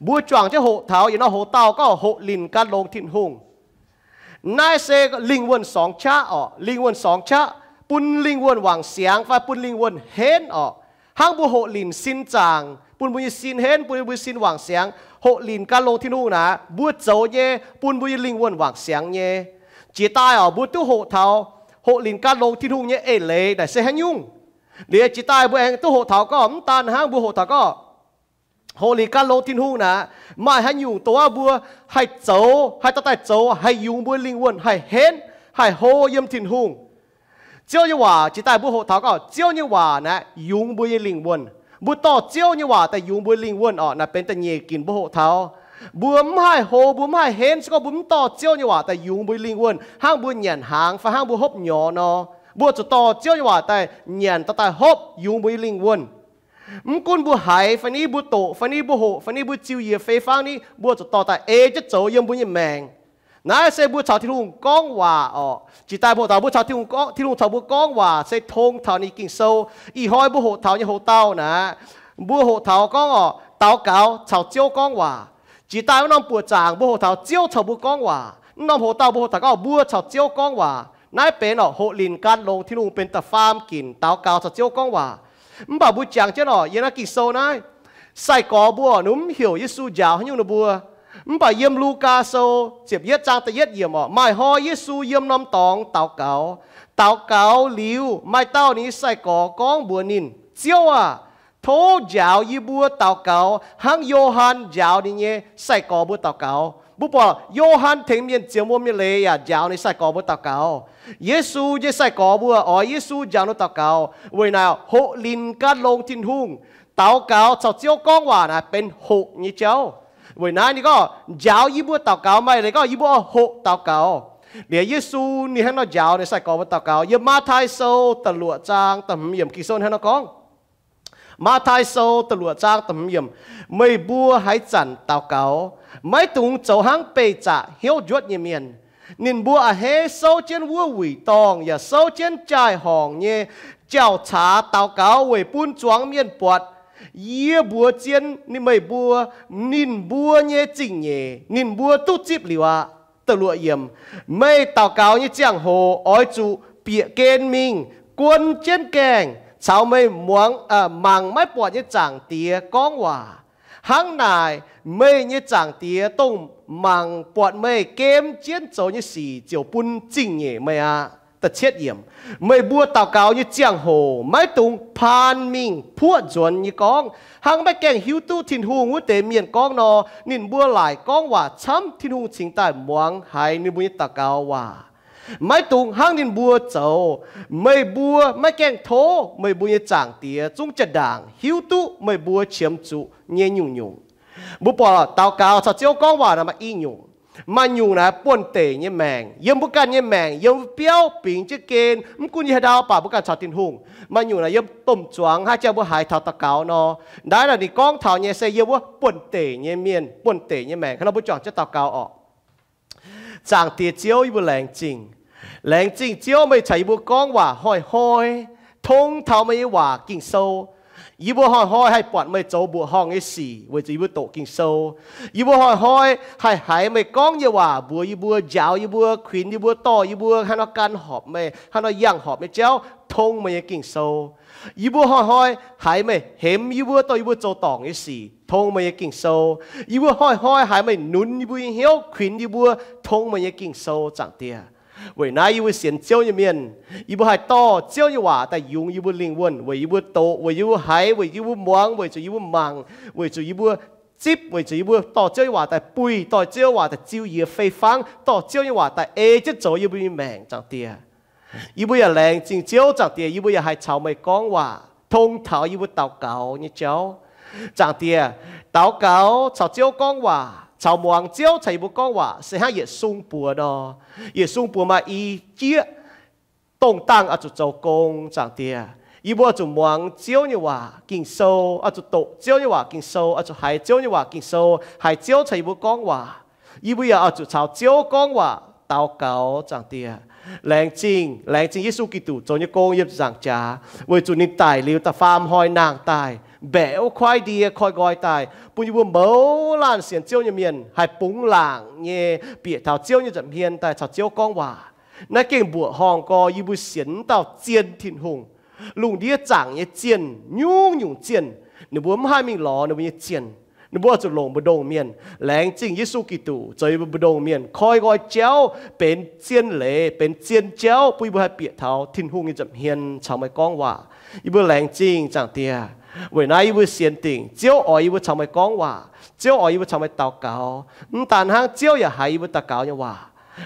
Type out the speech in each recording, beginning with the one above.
Mbuo juangc jienv hoqc taux yietc norm hoc-dauh gorngv hoqc linc gan longx Tin-Hungh. Naaiv se lingh wuonh sorngx qaqv orqc, lingh wuonh sorngx qaqv, bun lingh wuonh wangc siangx fai bun lingh wuonh henv orqc. Hnangv mbuo hoqc linc sin zaangc, bun mbuo nyei sin henv, bun mbuo sin wangc siangx. Hoqc linc gan longx Tin-Hungh naaic, mbuo zoux nyei bun mbuo nyei lingh wuonh wangc siangx nyei. Jiex daaih orqc, mbuo duqv hoqc taux hoqc linc gan longx Tin-Hungh nyei eix leiz naaic se haaix nyungc. Liuz jiex daaih mbuo aengx duqv hoqc taux gorngv mv daan hnangv, mbuo hoqc taux gorngv hoqc linc gan longx Tin-Hungh naaic, maaih haaix nyungc dongh wuov mbuo haih zoux, haih dorh daaih zoux, haih yungz mbuo lingh wuonh haih henv, haih hlo yiem Tin-Hungh. Ziouv nyei waac, jiex daaih mbuo hoqc taux gorngv Ziouv nyei waac naaic yungz mbuo nyei lingh wuonh. Mbuo dorh Ziouv nyei waac daaih yungz mbuo lingh wuonh orqc, naaic benx da'nyeic ginc mbuo hoqc taux. Mbuo mv haih hlo, mbuo mv haih henv, se gorngv mbuo mv dorh Ziouv nyei waac daaih yungz mbuo lingh wuonh, hnangv mbuo nyanc hnaangx fai hnangv mbuo hopv nyorx nor, mbuo zuqc dorh Ziouv nyei waac daaih nyanc, dorh daaih hopv yungz mbuo nyei lingh wuonh. Mv gunv mbuo haiz fai ni, mbuo doqc fai ni, mbuo hoqc fai ni, mbuo ziux yie fei fangv ni, mbuo zuqc dorh daaih ei jienv zoux yiem mbuo nyei maengc. Naaiv se mbuo caux Tin-Hungh gorngv waac orqc. Jiex daaih mbuo taux mbuo caux Tin-Hungh gorngv, Tin-Hungh caux mbuo gorngv waac se tong taux ninh Ging-Sou. Ih hnoi mbuo hoqc taux nyei hoc-dauh naaic, mbuo hoqc taux gorngv orqc, daux gaux caux Ziouv gorngv waac. Jiex daaih wuov norm buoqc zaangc mbuo hoqc taux Ziouv caux mbuo gorngv waac. Wuov norm hoc-dauh mbuo hoqc taux gorngv mbuo caux Ziouv gorngv waac. Naaiv benx orqc hoqc linc gan longx Tin-Hungh benx da'faam ginc, daux gaux caux Ziouv gorngv waac. Mv baac mbuo jangx jienv orqc, yiem naaiv Ging-Sou naaiv, sai-gorx mbuo orqc, ninh mv heuc Yesu njaaux haaix nyungc ninh mbuo. Mv baac yiem Lugaa Sou ziepc yietv zaang da'yietv yiemc orqc, maaih hnoi Yesu yiem norm dorngx daux gaux. Daux gaux liuz, maaih dauh ninh nyei sai-gorx gorngv mbuox ninh, Ziouv aah! Tov njaaux yie mbuo daux gaux hnangv Yo^han njaaux ninh nyei sai-gorx mbuo daux gaux. Mbuo buatc Yo^han tengx mienh ziemx wuom nyei leiz yaac njaaux ninh sai-gorx mbuo daux gaux. Yesu nyei sai-gorx mbuo oix Yesu njaaux ninh daux gaux. Weic naaic hoqc linc gan longx Tin-Hungh, daux gaux caux Ziouv gorngv waac naaic benx hoqc nyei jauv. Weic naaiv ninh gorngv, Njaaux yie mbuo daux gaux. Maaih leiz gorngv, Yie mbuo oix hoqc daux gaux. Liuz Yesu ninh hnangv nor njaaux ninh sai-gorx mbuo daux gaux. Yiem Matv^taai Sou da'luoqc zaang da'hmz yiemc Ging-Sou hnangv nor gorngv, Matv^taai Sou da'luoqc zaang da'hmz yiemc, Meih mbuo haaix zanc daux gaux, maiv dungx zoux hnangv beih zaqc hnyouv njuotv nyei mienh. Ninh mbuo a'hneiv souv jienv wuov wuic dorngh yaac souv jienv jaai-horngc nyei jauv-caax daux gaux weic bun zuangx mienh buatc. Yie mbuox zien meih mbuo, ninh mbuo nyei zingh nyeic ninh mbuo duqv zipv liuz aqv. Da'luoqc yiemc, Meih daux gaux nyei ziangh hoc oix zuqc bieqc gen mingh, guon jienv gaengh, caux meih muangx, mangc maiv buatc nyei Zaangc Diex gorngv waac. Hnangv naaic, meih nyei Zaangc Diex dongh mangc buatc meih gem jienv zoux nyei sic ziouc bun zingh nyeic meih aqv. Da'cietv yiemc, Meih mbuo daux gaux nyei ziangh hoc maiv dungx paan mingh puoqv nzuonx nyei gorngv, hnangv maiv gaengh hiuv duqv Tin-Hungh wuov deix mienh gorngv nor. Ninh mbuo laaic gorngv waac camv, Tin-Hungh cingx daaih muangx haiz ninh mbuo nyei daux gaux waac. Maiv dungx hnangv ninh mbuo zoux. Meih mbuo maiv gaengh tov meih mbuo nyei Zaangc Diex zungv jaa-ndaangc hiuv duqv meih mbuo qiemx zuqc nyei nyungc-nyungc. Mbuo buatc daux gaux caux Ziouv gorngv waac naaic maaih i nyungc. Maaih nyungc naaic buonv-deic nyei maengc. Yiem mbuo ganh nyei maengc, yiem biauv bingx jienv gen, mv gunv yiem haaix ndau, mv baac mbuo ganh caux Tin-Hungh. Maaih nyungc naaic yiem domh zuangx, haaix jangx mbuo haiz taux daux gaux nor. Naaiv naaic ninh gorngv taux nyei se yiem wuov buonv-deic nyei mienh, buonv-deic nyei maengc. Hnangv nor mbuo juangc jienv daux gaux orqc. Zaangc Diex Ziouv, yie mbuo laengz zingh. Laengz zingh Ziouv, meih caux yie mbuo gorngv waac hnoi-hnoi, tong taux meih nyei waac Ging-Sou. Yie mbuo hnoi-hnoi haih buatc meih zoux mbuoqc horngh nyei sic weic zuqc yie mbuo doqc Ging-Sou. Yie mbuo hnoi-hnoi haih haiz meih gorngv nyei waac mbuox yie mbuo, njaaux yie mbuo, kuinx yie mbuo, dorh yie mbuo haaix nor gan horpc meih, haaix nor yangh horpc nyei jauv, tong meih nyei Ging-Sou. Yie mbuo hnoi-hnoi haiz meih hemx yie mbuo, dorh yie mbuo zoux dorngc nyei sic, tong meih nyei Ging-Sou. Yie mbuo hnoi-hnoi haiz meih nunz yie mbuo nyei hnyouv, kuinx yie mbuo, tong meih nyei Ging-Sou, Zaangc Diex. Weic naaiv yie mbuo sienx Ziouv nyei mienh, yie mbuo haih dorh Ziouv nyei waac daaih yungz yie mbuo lingh wuonh, weic yie mbuo doqc, weic yie mbuo haiz, weic yie mbuo muangx, weic zuqc yie mbuo mangc, weic zuqc yie mbuo zipv, weic zuqc yie mbuo dorh Ziouv nyei waac daaih buih, dorh Ziouv nyei waac daaih ziux yie fei fangv, dorh Ziouv nyei waac daaih ei jienv zoux yie mbuo nyei maengc, Zaangc Diex. Yie mbuo yaac laengz zingh Ziouv, Zaangc Diex, yie mbuo yaac haih caux meih gorngv waac, tong taux yie mbuo daux gaux nyei jauv. Zaangc Diex, daux gaux caux Ziouv gorngv waac, caux muangx Ziouv caux yie mbuo gorngv waac se hnangv yietc sung buoz nor. Yietc sung buoz maaih i jieqv, dongh dangh oix zuqc zoux gong, Zaangc Diex. Yie mbuo oix zuqc muangx Ziouv nyei waac Ging-Sou, oix zuqc doqc Ziouv nyei waac Ging-Sou, oix zuqc haiz Ziouv nyei waac Ging-Sou, haiz Ziouv caux yie mbuo gorngv waac. Yie mbuo yaac oix zuqc caux Ziouv gorngv waac daux gaux, Zaangc Diex. Laengz zingh, laengz zingh Yesu Giduc zoux nyei gong yiem ziepc nzaangc jaax, weic zuqc ninh daic liuz da'faam hnoi nangh daaih, mbaeqc wuov kuaaiv ndie koi nqoi daaih, bun yie mbuo mouz laanh sienx Ziouv nyei mienh haih bungx laangc nyei bieqc taux Ziouv nyei nza'hmien daaih caux Ziouv gorngv waac. Naaiv gengh mbuoqc horngh gorx yie mbuo sienx wuov dauh zien Tin-Hungh. Lungh ndiev zaangc nyei zienh, nyungc-nyungc zienh, ninh mbuo mv haih mingh lorz ninh mbuo nyei zienh. Ninh mbuo oix zuqc longc mbu'ndongx mienh. Laengz zingh Yesu Giduc zoux yie mbuo mbu'ndongx mienh, koi nqoi jauv, benx zien leiz, benx zien jauv, bun yie mbuo haih bieqc taux Tin-Hungh nyei nza'hmien caux meih gorngv waac. Yie mbuo laengz zingh Zaangc Diex. Weic naaiv yie mbuo sienx dingc Ziouv oix yie mbuo caux meih gorngv waac. Ziouv oix yie mbuo caux meih daux gaux. Mv daan hnangv, Ziouv yaac haiz yie mbuo daux gaux nyei waac.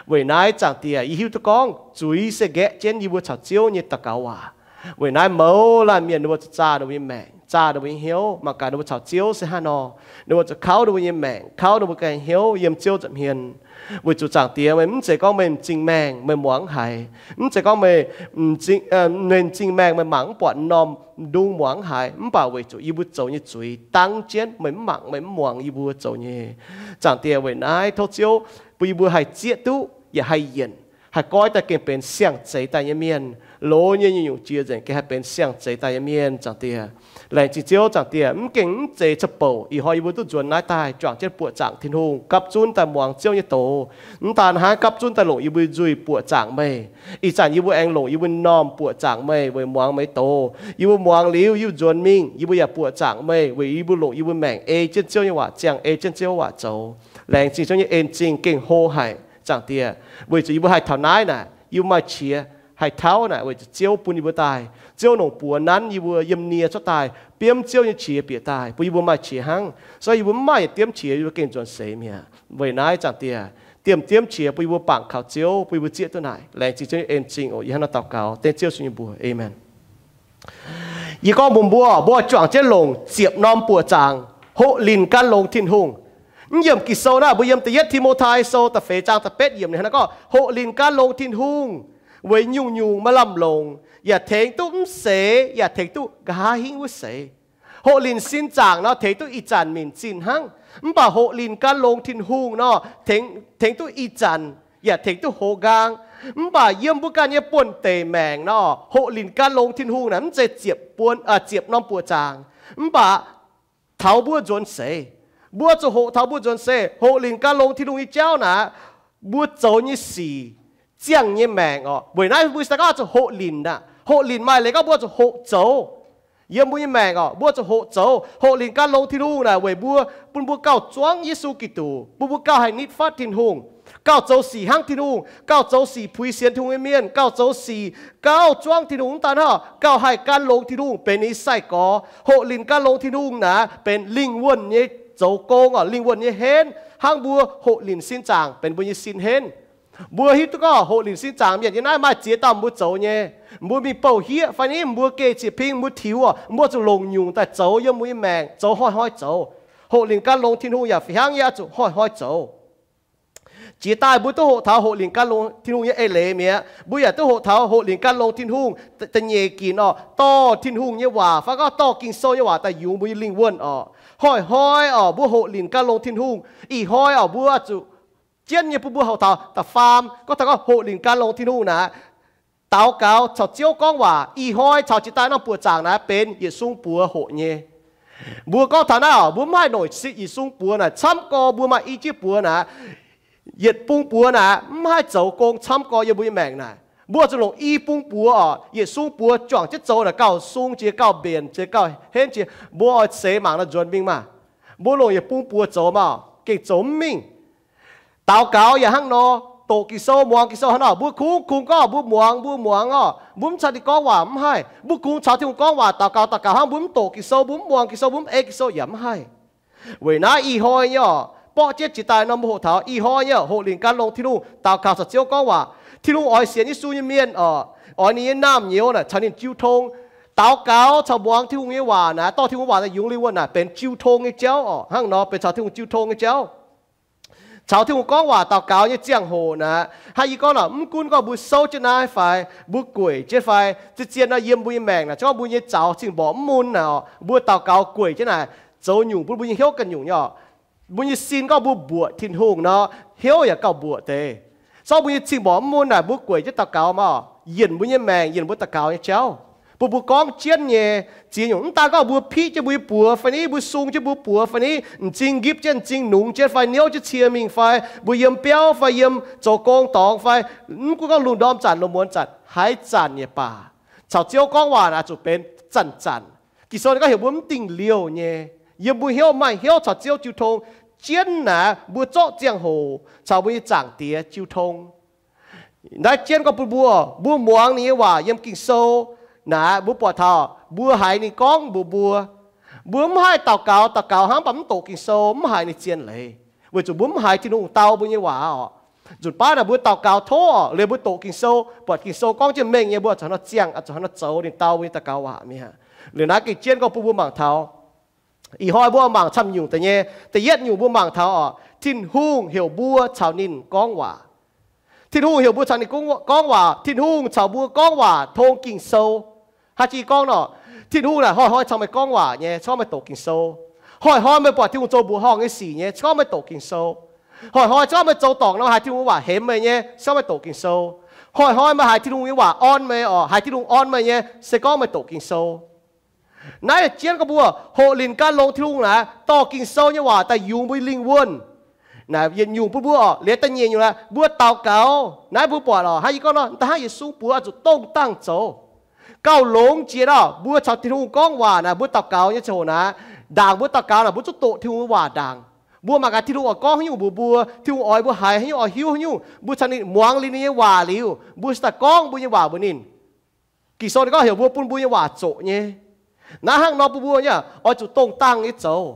Weic naaiv Zaangc Diex, yie hiuv duqv gorngv zuiz se nqaeqv jienv yie mbuo caux Ziouv nyei daux gaux waac. Weic naaiv mouz laanh mienh ninh mbuo zuqc zaah ninh mbuo nyei maengc, zaah ninh mbuo nyei hnyouv, mangc gaax ninh mbuo caux Ziouv se haaix nor. Ninh mbuo zuqc kauv ninh mbuo nyei maengc, kauv ninh mbuo ganh hnyouv yiem Ziouv nza'hmien. Weic zuqc Zaangc Diex, meih mv zeiz gorngv meih m'zing maengh meih muangx mv haiz. Mv zeiz gorngv meih m'zing, meih m'zing maengh meih mangc mv buatc norm ndung muangx mv haiz. Mv baac weic zuqc yie mbuo zoux nyei zuiz dangv jienv meih mv mangc meih mv muangx yie mbuo zoux nyei. Zaangc Diex, weic naaiv tov Ziouv bun yie mbuo haih zieqv duqv yaac haih yienc, haih goiv daaih gengh benx siang-zeix daaih nyei mienh. Loz nyei nyungc-nyungc jiex nzengc gengh haih benx siang-zeix daaih nyei mienh, Zaangc Diex. Laengz zingh Ziouv, Zaangc Diex. Mv gengh mv zeiz cuotv bouc, ih hnoi yie mbuo duqv nzuonx naaiv daaih juangc jienv buoqc zaangc Tin-Hungh, gapv zunv daaih muangx Ziouv nyei doz. Mv daan hnangv, gapv zunv daaih longc yie mbuo nzuih buoqc zaangc meih. Ih zanc yie mbuo aengx longc yie mbuo m'normh buoqc zaangc meih weic muangx meih doz. Yie mbuo muangx liuz, yie mbuo nzuonx mingh, yie mbuo yaac buoqc zaangc meih weic yie mbuo longc yie mbuo maengc ei jienv Ziouv nyei waac ziangh, ei jienv Ziouv waac zoux. Laengz zingh Ziouv nyei en-zingh gengh hlo haic, Zaangc Diex. Weic zuqc yie mbuo haih taux naaiv naaic, yie mbuo maaih qiex haih tauv naaic, weic zuqc Ziouv bun yie mbuo daaih. Ziouv longc buoz nanv yie mbuo yiem nie cuotv daaih, biomv Ziouv nyei qiex bieqc daaih, bun yie mbuo maaih qiex hnangv. Se gorngv yie mbuo mv maaih yietc diemv qiex, yie mbuo gengh nzuonx seix mi'aqv. Weic naaiv, Zaangc Diex, diemv-diemv qiex bun yie mbuo bangc kaux Ziouv, bun yie mbuo zieqv duqv naaic. Laengz zingh Ziouv nyei en-zingh oc. Yie hnangv naaiv daux gaux dengv Ziouv Yesu nyei mbuox. Aamen. Yie gorngv mbuox mbuo, mbuo juangc jienv longc ziepc norm buoqc zaangc hoqc linc gan longx Tin-Hungh. Mv yiemc Ging-Sou naaiv, mbuo yiem da'yietv Ti^mo^tai Sou da'feix zaang da'betv yiemc ninh hnangv naaiv gorngv, hoqc linc gan longx Tin-Hungh, weic nyungc-nyungc maaih lamh longc, yaac tengx duqv mv seix, yaac tengx duqv nqa'haav hingv wuov seix. Hoqc linc sin zaangc nor, tengx duqv ih zanc minc zinh hnangv. Mv baac hoqc linc gan longx Tin-Hungh nor, tengx duqv ih zanc, yaac tengx duqv hoz nqaang. Mv baac yiem mbuo ganh nyei buonv-deic maengc nor, hoqc linc gan longx Tin-Hungh naaic mv zeiz ziepc norm buoqc zaangc, mv baac taux mbuo nzuonx seix. Mbuo zuqc hoqc taux mbuo nzuonx seix. Hoqc linc gan longx Tin-Hungh nyei jauv naaic, mbuo zoux nyei sic, ziangh nyei maengc oc. Weic naaiv mbuo se gorngv zuqc hoqc linc aqv. Hoqc linc maaih leiz gorngv mbuo zuqc hoqc zoux. Yiem mbuo nyei maengc oc, mbuo zuqc hoqc zoux. Hoqc linc gan longx Tin-Hungh naaic weic mbuo, bun mbuo gauh zuangv Yesu Giduc, bun mbuo gauh haih nitv fatv Tin-Hungh, gauh zoux sic hnangv Tin-Hungh, gauh zoux sic puix sienx Tin-Hungh nyei mienh, gauh zoux sic gauh zuangv Tin-Hungh. Mv daan hnangv, gauh haih gan longx Tin-Hungh benx ninh nyei sai-gorx. Hoqc linc gan longx Tin-Hungh naaic benx lingh wuonh nyei zoux gong oc, lingh wuonh nyei henv, hnangv mbuo hoqc linc sin zaangc benx mbuo nyei sin henv. Mbuo hiuv duqv gorngv hoqc linc sin zaangc mienh nyei naaiv maaih ziex dauh mbuo zoux nyei. Mbuo mingh bouh hieqv fai ni mbuo geh ziex ping mbuo tiux oc, mbuo zuqc longc nyungc daaih zoux yiem mbuo nyei maengc, zoux hnoi-hnoi zoux. Hoqc linc gan longx Tin-Hungh yaac fih hnangv nyei, zuqc hnoi-hnoi zoux. Jiex daaih mbuo duqv hoqc taux hoqc linc gan longx Tin-Hungh nyei eix leiz mi'aqv. Mbuo yaac duqv hoqc taux hoqc linc gan longx Tin-Hungh da'nyeic ginc oc, dorh Tin-Hungh nyei waac fai gorngv dorh Ging-Sou nyei waac daaih yungz mbuo nyei lingh wuonh oc. Hnoi-hnoi oc, mbuo hoqc linc gan longx Tin-Hungh. Ih hnoi oc, mbuo zuqc jienv nyei bun mbuo hoqc taux da'faam, gorngv taux gorngv hoqc linc gan longx Tin-Hungh naaic, daux gaux caux Ziouv gorngv waac. Ih hnoi caux jiex daaih norm buoqc zaangc naaic benx yietc sung buoz hoqc nyei. Mbuo gorngv taux naaiv oc, mbuo mv haih noic yietc sung buoz naaic camv gorx, mbuo maaih i jienv buoz naaic, yietc bung buoz naaic mv haih zoux gong camv gorx yiem mbuo nyei maengc naaic. Mbuo zuqc longc i bung buoz oc, yietc sung buoz juangc jienv zoux naaic gauh sung jiex, gauh mbienc jiex, gauh henv jiex. Mbuo oix seix mangc nor nzuonx mingh maah. Mbuo longc yietc bung buoz zoux maah, gengh zoux mv mingh. Daux gaux yaac hnangv nor, doqc Ging-Sou, muangx Ging-Sou hnangv nor, mbuo kungx kungx gorngv mbuo muangx, mbuo muangx oc, mbuo mv caux ninh gorngv waac mv haih. Mbuo kungx caux Tin-Hungh gorngv waac, daux gaux daux gaux hnangv, mbuo mv doqc Ging-Sou, mbuo mv muangx Ging-Sou, mbuo mv ei Ging-Sou yaac mv haih. Weic naaiv ih hnoi nyei oc, borqv jienv jiex daaih nor mbuo hoqc taux ih hnoi nyei hoqc linc gan longx Tin-Hungh, daux gaux caux Ziouv gorngv waac. Tin-Hungh oix sienx Yesu nyei mienh oc, oix ninh nyei naamh nyouz naaic caux ninh jiu tong. Daux gaux caux muangx Tin-Hungh nyei waac naaic, dorh Tin-Hungh waac naaic yungz lingh wuonh naaic benx jiu tong nyei jauv oc. Hnangv nor benx caux Tin-Hungh jiu tong nyei jauv. Caux Tin-Hungh gorngv waac daux gaux nyei ziangh hoc naaic, hnangv yie gorngv naaic, mv gunv gorngv mbuo souv jienv naaiv fai mbuo gueic jienv fai, zien-zien nor yiem mbuo nyei maengc naaic, se gorngv mbuo nyei zaux cing-mborqc mv mun naaic oc, mbuo daux gaux gueic jienv naaic, zoux nyungc bun mbuo nyei hnyouv ganh nyungc nyei oc. Mbuo nyei sin gorngv mbuo mbuoqc Tin-Hungh nor, hnyouv yaac gauh mbuoqc deix. Se gorngv mbuo nyei cing-mborqc mv mun naaic, mbuo gueic jienv daux gaux maah, yienc mbuo nyei maengc, yienc mbuo daux gaux nyei jauv. Bun mbuo gorngv jienv nyei ziex nyungc, mv daan gorngv mbuo piqv jienv mbuo nyei buoz fai ni, mbuo sung jienv mbuo buoz fai ni, m'zing nqipv jienv, m'zing nungx jienv fai niouv jienv cie mingh fai mbuo yiem biauv fai yiem zoux gong dorngx fai, mv gunv gorngv lungh ndorm zanc, lungh muonz zanc, haaix zanc yaac baac, caux Ziouv gorngv waac naaic zuqc benx zanc-zanc. Ging-Sou ninh gorngv heuc mbuo mv dingh liouh nyei, yiem mbuo hnyouv maaih hnyouv caux Ziouv jiu tong. Jienv naaic mbuo zorqv ziangh hoc caux mbuo nyei Zaangc Diex jiu tong. Naaiv jienv gorngv bun mbuo, mbuo muangx ninh nyei waac yiem Ging-Sou naaic, mbuo buatc taux mbuo haiz ninh gorngv mbuox mbuo. Mbuo mv haih daux gaux, daux gaux hnangv mv baac mv doqc Ging-Sou, mv haiz ninh zien leiz, weic zuqc mbuo mv haiz Tin-Hungh dau mbuo nyei waac oc. Nzunc baav naaic mbuo daux gaux tov oc, liuz mbuo doqc Ging-Sou, buatc Ging-Sou gorngv jienv mengh nyei, mbuo zuqc hnangv nor ziangh, zuqc hnangv nor zoux ninh dau mbuo nyei daux gaux waac mi'aqv. Liuz naaiv gengh jienv gorngv bun mbuo mangc taux, ih hnoi mbuo mangc camv nyungc deix nyei. Da'yietv nyungc mbuo mangc taux oc, Tin-Hungh heuc mbuo caux ninh gorngv waac. Tin-Hungh heuc mbuo caux ninh gorngv waac. Tin-Hungh caux mbuo gorngv waac tong Ging-Sou. Haaix jih gorngv nor, Tin-Hungh naaic hnoi-hnoi caux meih gorngv waac nyei, se gorngv meih doqc Ging-Sou. Hnoi-hnoi meih buatc Tin-Hungh zoux mbuoqc horngh nyei sic nyei, se gorngv meih doqc Ging-Sou. Hnoi-hnoi se gorngv meih zoux dorngc nor haiz Tin-Hungh waac hemx meih nyei, se gorngv meih doqc Ging-Sou. Hnoi-hnoi meih haiz Tin-Hungh nyei waac orn meih oc, haiz Tin-Hungh orn meih nyei, se gorngv meih doqc Ging-Sou. Naaiv jienv gorngv mbuo hoqc linc gan longx Tin-Hungh naaic, dorh Ging-Sou nyei waac daaih yungz mbuo lingh wuonh. Naaic yietc nyungc bun mbuo oc. Liuz da'nyeic nyungc naaic, mbuo daux gaux. Naaiv mbuo buatc oc, hnangv yie gorngv nor, da'hnangv Yesu mbuox oix zuqc dongh dangh zoux. Gauh longx jiex oc, mbuo caux Tin-Hungh gorngv waac naaic, mbuo daux gaux nyei ziangh hoc naaic, ndaangc mbuo daux gaux naaic, mbuo zuqc doqc Tin-Hungh nyei waac ndaangc. Mbuo mangc gaax Tin-Hungh oix gorngv haaix nyungc mbuox mbuo, Tin-Hungh oix mbuo haiz haaix nyungc, oix hiuv haaix nyungc, mbuo caux ninh muangx liuz ninh nyei waac liuz, mbuo se daaih gorngv mbuo nyei waac mbuox ninh. Ging-Sou ninh gorngv heuc mbuo bun mbuo nyei waac zoqc nyei. Naaiv hnangv nor bun mbuo nyei oix zuqc dongh dangh nyei zoux.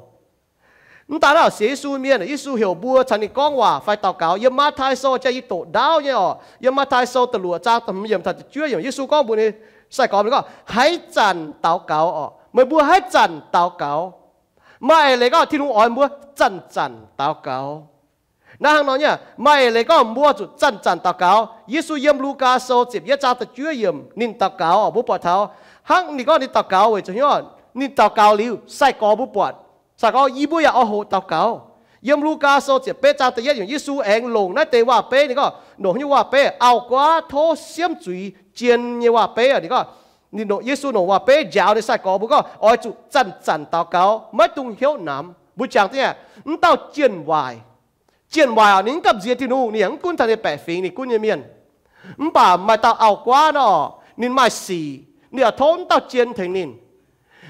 Mv daan naaiv sienx Yesu mienh, Yesu heuc mbuo caux ninh gorngv waac fai daux gaux. Yiem Matv^tai Sou jaa yie doqc ndaauv nyei oc. Yiem Matv^tai Sou da'luoqc zaang da'hmz yiemc taux da'juov yiemc, Yesu gorngv mbuox ninh sai-gorx ninh gorngv, haaix zanc daux gaux oc. Meih mbuo haaix zanc daux gaux. Maaih eix leiz gorngv Tin-Hungh oix mbuo zanc-zanc daux gaux. Naaiv hnangv nor nyei, maaih eix leiz gorngv mbuo zuqc zanc-zanc daux gaux. Yesu yiem Lugaa Sou ziepc yietv zaang da'juov yiemc ninh daux gaux oc, mbuo buatc taux hnangv ninh gorngv ninh daux gaux weic zuqc hnyouv, ninh daux gaux liuz sai-gorx mbuo buatc. Sai-gorx yie mbuo yaac oix hoqc daux gaux. Yiem Lugaa Sou ziepc betv zaang da'yietv yiemc, Yesu aengx longc naaiv deix waac-beiv, ninh gorngv, longc haaix nyungc waac-beiv? Auv-guaav tov siemv zuiz jien nyei waac-beiv oc. Ninh gorngv, Yesu longc waac-beiv njaaux ninh sai-gorx mbuo gorngv oix zuqc zanc-zanc daux gaux, maiv dungx hnyouv namx. Mbuo jangx deix aqv, mv dauh jien-waaic, jien-waaic oc, ninh mv gamh nziex Tin-Hungh, ninh yaac mv gunv taux ninh baeqc fingx ninh gunv nyei mienh. Mv baac maaih dauh auv-guaav nor, ninh maaih sic, ninh yaac tov mv dauh jien tengx ninh.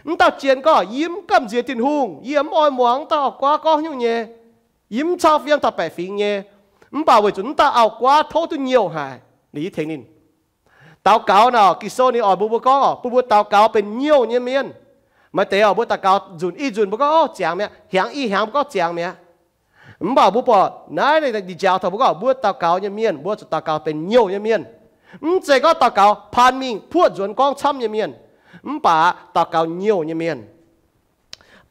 Mv dauh jien gorngv, yie mv gamh nziex Tin-Hungh, yie mv oix muangx mv dauh auv-guaav gorngv nyungc nyei. Yie mv cau fiem taux baeqc fingx nyei. Mv baac weic zuqc mv dauh auv-guaav tov duqv nyouh haic, ninh yaac tengx ninh daux gaux nor. Ging-Sou ninh oix mbuox mbuo gorngv oc, bun mbuo daux gaux benx nyouh nyei mienh. Maaih deix oc, mbuo daux gaux nzunc i nzunc mbuo gorngv, o, ziangx mi'aqv. Hiaangx i hiaangx mbuo gorngv ziangx mi'aqv. Mv baac mbuo buatc naaiv ninh njaaux taux mbuo gorngv mbuo daux gaux nyei mienh, mbuo zuqc daux gaux benx nyouh nyei mienh. Mv zeiz gorngv daux gaux paan mingh puoqv nzuonx gorngv camv nyei mienh, mv baac daux gaux nyouh nyei mienh.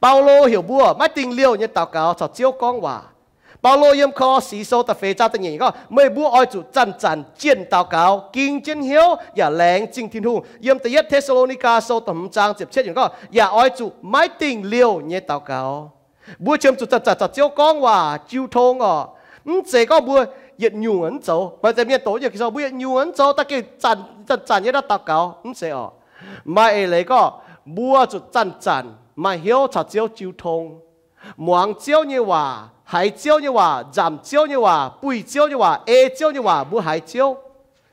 Baulo heuc mbuo maiv dingh liouh nyei daux gaux caux Ziouv gorngv waac. Baulo yiem Ko^lo^si Sou da'feix zaang da'nyeic gorngv, meih mbuo oix zuqc zanc-zanc jienh daux gaux, ging jienv hnyouv yaac laengz zingh Tin-Hungh. Yiem da'yietv Te^saa^lo^ni^gaa Sou da'hmz zaang ziepc cietv yiemc gorngv, yaac oix zuqc maiv dingh liouh nyei daux gaux. Mbuo qiemx zuqc zanc-zanc caux Ziouv gorngv waac jiu tong oc. Mv zeiz gorngv mbuo yietc nyungc mv zoux. Maaih deix mienh doqc nyei Ging-Sou, mbuo yietc nyungc mv zoux, da'gengh zanc-zanc nyei daux gaux, mv zeiz oc. Maaih eix leiz gorngv mbuo zuqc zanc-zanc maaih hnyouv caux Ziouv jiu tong, muangx Ziouv nyei waac, haiz Ziouv nyei waac, nzamc Ziouv nyei waac, buih Ziouv nyei waac, ei Ziouv nyei waac, mbuo haiz Ziouv.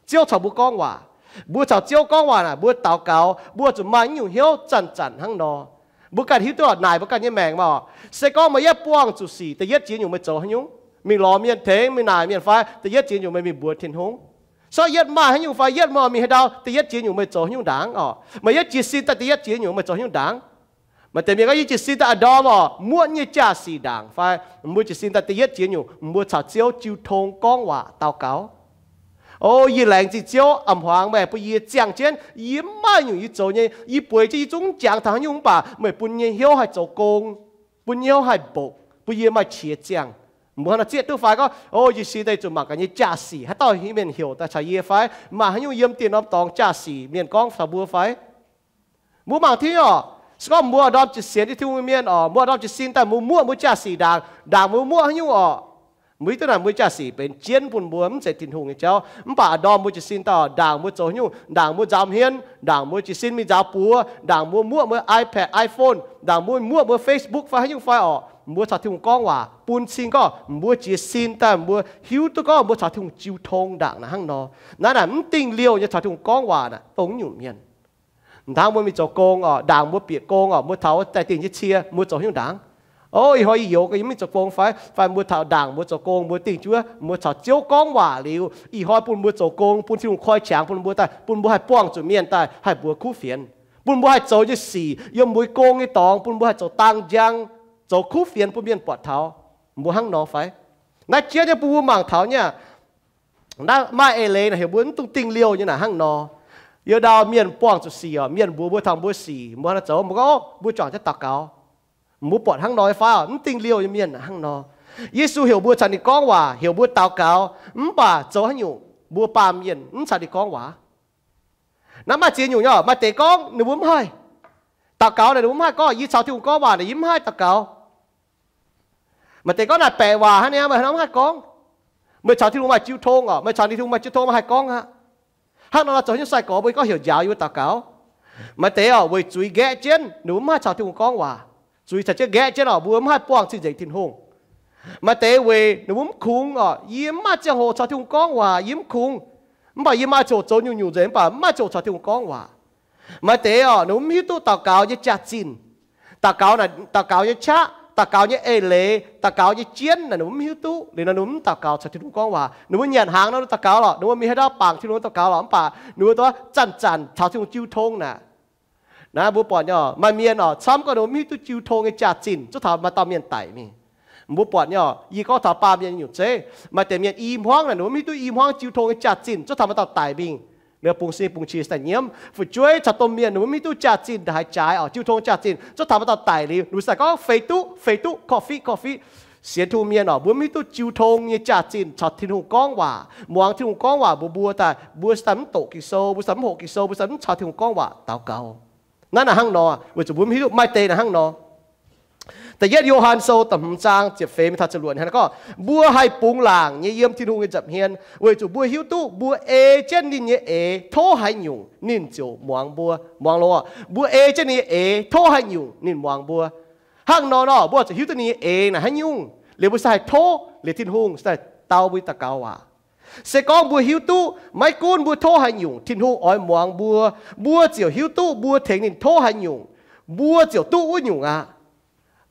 Ziouv caux mbuo gorngv waac. Mbuo caux Ziouv gorngv waac naaic, mbuo daux gaux, mbuo zuqc maaih nyungc hnyouv zanc-zanc hnangv nor. Mbuo ganh hiuv duqv naaic mbuo ganh nyei maengc maah. Se gorngv meih yietv buangh zuqc sic, da'yietv ziex nyungc meih zoux haaix nyungc? Mingh lorz mienh tengx, mingh naaic mienh fai? Da'yietv ziex nyungc meih mingh mbuox Tin-Hungh. Se gorngv yietv maaih haaix nyungc fai yietv meih mingh haaix ndau, da'yietv ziex nyungc meih zoux haaix nyungc ndaangc oc? Meih yietv jiez sin daaih da'yietv ziex nyungc meih zoux haaix nyungc ndaangc? Maaih deix mienh gorngv, yie jiez sin daaih a'ndorm oc, muoqv nyei jaa-sic ndaangc fai? Mbuo jiez sin daaih da'yietv ziex nyungc, mbuo caux Ziouv jiu tong gorngv waac daux gaux. O, yie laengz zingh Ziouv a'hmuangx meih bun yie ziangh jienv, yie mv maaih nyungc yie zoux nyei, yie bueix jienv yie zungv mv jangx taux haaix nyungc, mv baac meih bun nyei hnyouv haih zoux gong, bun nyei hnyouv haih mboqc, bun yie maaih qiex ziangh. Mbuo hnangv nor zieqv duqv fai gorngv, o, yie jiez sin daaih zuqc mangc gaax nyei jaa-sic, haaix dauh mienh heuc daaih caux yie fai? Maaih haaix nyungc yiem dieh norm dorngx jaa-sic mienh gorngv taux mbuo fai? Mbuo mangc taux oc, se gorngv mbuo ndorm jiez sienx nyei Tin-Hungh mienh oc, mbuo ndorm jiez sin daaih mbuo muoqv mbuo jaa-sic ndaangc, ndaangc mbuo muoqv haaix nyungc oc? Mbuo hiuv duqv naaic mbuo jaa-sic benx jienv bun mbuo mv zeiz Tin-Hungh nyei jauv. Mv baac a'ndorm mbuo jiez sin daaih, ndaangc mbuo zoux haaix nyungc, ndaangc mbuo nzaaux hmien, ndaangc mbuo jiez sin mingh nzaaux buoz, ndaangc mbuo muoqv mbuo iPad, iPhone, ndaangc mbuo muoqv mbuo Facebook fai haaix nyungc fai orqc, mbuo caux Tin-Hungh gorngv waac bun cing gorngv mbuo jiez sin daaih mbuo hiuv duqv gorngv mbuo caux Tin-Hungh jiu tong ndaangc naaic hnangv nor. Naaiv naaic mv dingh liouh nyei caux Tin-Hungh gorngv waac naaic dongh nyungc mienh. Hnangv mbuo mingh zoux gong orqc, ndaangc mbuo bieqc gong orqc, mbuo taux daaih dingh jienv cie, mbuo zoux haaix nyungc ndaangc? O, ih hnoi yie youz gau, yie mingh zoux gong fai, fai mbuo taux ndaangc mbuo zoux gong, mbuo dingh juov, mbuo caux Ziouv gorngv waac liuz, ih hnoi bun mbuo zoux gong, bun Tin-Hungh koi qangx bun mbuo daaih, bun mbuo haih buangh zuqc mienh daaih haih mbuox kuv fienx, bun mbuo haih zoux nyei sic yiem mbuo gong nyei dorngx, bun mbuo haih zoux dang njang, zoux kuv fienx bun mienh buatc taux. Mbuo hnangv nor fai? Naaiv jiex nyei bun mbuo mangc taux nyei aqv. Naaiv maaih eix leiz naaic heuc mbuo mv dungx dingh liouh nyei naaic hnangv nor. Yiu ndau mienh buangh zuqc sic orqc, mienh mbuox mbuo taux mbuo sic, mbuo hnangv nor zoux, mbuo gorngv, o, mbuo juangc jienv daux gaux. Mbuo buatc hnangv nor nyei fai orqc? Mv dingh liouh nyei mienh hnangv nor. Yesu heuc mbuo caux ninh gorngv waac, heuc mbuo daux gaux, mv baac zoux haaix nyungc mbuo baamh mienh mv caux ninh gorngv waac? Naaiv maaih ziex nyungc nyei orqc. Maaih deix gorngv ninh mbuo mv haih daux gaux naaic, ninh mbuo mv haih gorngv, yie caux Tin-Hungh gorngv waac naaic yie mv haih daux gaux. Maaih deix gorngv naaic baeqc waac hnangv nyei, meih hnangv mv haih gorngv. Meih caux Tin-Hungh maaih jiu tong orqc, meih caux ninh Tin-Hungh maaih jiu tong, meih haih gorngv aqv. Hnangv nor nor zoux haaix nyungc sai-gorx mbuo gorngv heuc njaaux yie mbuo daux gaux. Maaih deix orqc weic zuiz nqaeqv jienv ninh mbuo mv haih caux Tin-Hungh gorngv waac. Zuiz caux jienv nqaeqv jienv orqc, mbuo mv haih buangh cing-nzengc Tin-Hungh. Maaih deix weic ninh mbuo mv kungx orqc, yie mv maaih ziangh hoc caux Tin-Hungh gorngv waac, yie mv kungx. Mv baac yie maaih ziangh hoc zoux nyungc-nyungc nzengc, mv baac mv maaih ziangh hoc caux Tin-Hungh gorngv waac. Maaih deix orqc ninh mbuo mv hiuv duqv daux gaux nyei jaax-zinh. Daux gaux, daux gaux nyei qaqv, daux gaux nyei eix leiz, daux gaux nyei jienv naaic ninh mbuo mv hiuv duqv. Liuz nor ninh mbuo mv daux gaux caux Tin-Hungh gorngv waac. Ninh mbuo nyanc hnaangx nor daux gaux lorqc, ninh mbuo mingh haaix ndau bangc Tin-Hungh daux gaux lorqc, mv baac ninh mbuo duqv zanc-zanc caux Tin-Hungh jiu tong naaic. Naaiv mbuo buatc nyei orqc, maaih mienh orqc camv gorngv ninh mbuo mv hiuv duqv jiu tong nyei jaax-zinh, zuov taux maaih dauh mienh daic mingh. Mbuo buatc nyei orqc, yie gorngv taux baamh mienh nyungc zeiv. Maaih deix mienh i hmuangv naaic ninh mbuo mv hiuv duqv i hmuangv jiu tong nyei jaax-zinh, zuov taux maaih dauh daic mingh. Liuz bungx sin bungx qiex daaih nyiemv, fu'jueiv caux domh mienh ninh mbuo mv hiuv duqv jaax-zinh ndaaih haaix jaaix orqc, jiu tong jaax-zinh, zuov taux maaih dauh daic liuz, ninh mbuo se daaih gorngv feix duqv, feix duqv, korv-fiqv, korv-fiqv. Sienx Tin-Hungh mienh orqc, mbuo mv hiuv duqv jiu tong nyei jaax-zinh caux Tin-Hungh gorngv waac, muangx Tin-Hungh gorngv waac mbuox mbuo daaih, mbuo se daaih mv doqc Ging-Sou, mbuo se daaih mv hoqc Ging-Sou, mbuo se daaih mv caux Tin-Hungh gorngv waac daux gaux. Naaiv naaic hnangv nor, weic zuqc mbuo mv hiuv duqv, maaih deix naaic hnangv nor. Da'yietv Yo^han Sou da'hmz zaang ziepc feix mingh taux ziepc luoqc hnangv naaiv gorngv, mbuo haih bungx laangc nyei yiem Tin-Hungh nyei nza'hmien, weic zuqc mbuo hiuv duqv mbuo ei jienv ninh nyei eix tov haaix nyungc ninh ziouc muangx mbuo. Muangx loz, mbuo ei jienv ninh nyei eix tov haaix nyungc ninh muangx mbuo. Hnangv nor nor mbuo zuqc hiuv duqv ninh nyei eix naaic haaix nyungc, liuz mbuo se haih tov liuz Tin-Hungh se daaih dau mbuo daux gaux waac. Se gorngv mbuo hiuv duqv maiv gunv mbuo tov haaix nyungc Tin-Hungh oix muangx mbuo, mbuo ziouc hiuv duqv mbuo tengx ninh tov haaix nyungc, mbuo ziouc duqv wuov nyungc aqv.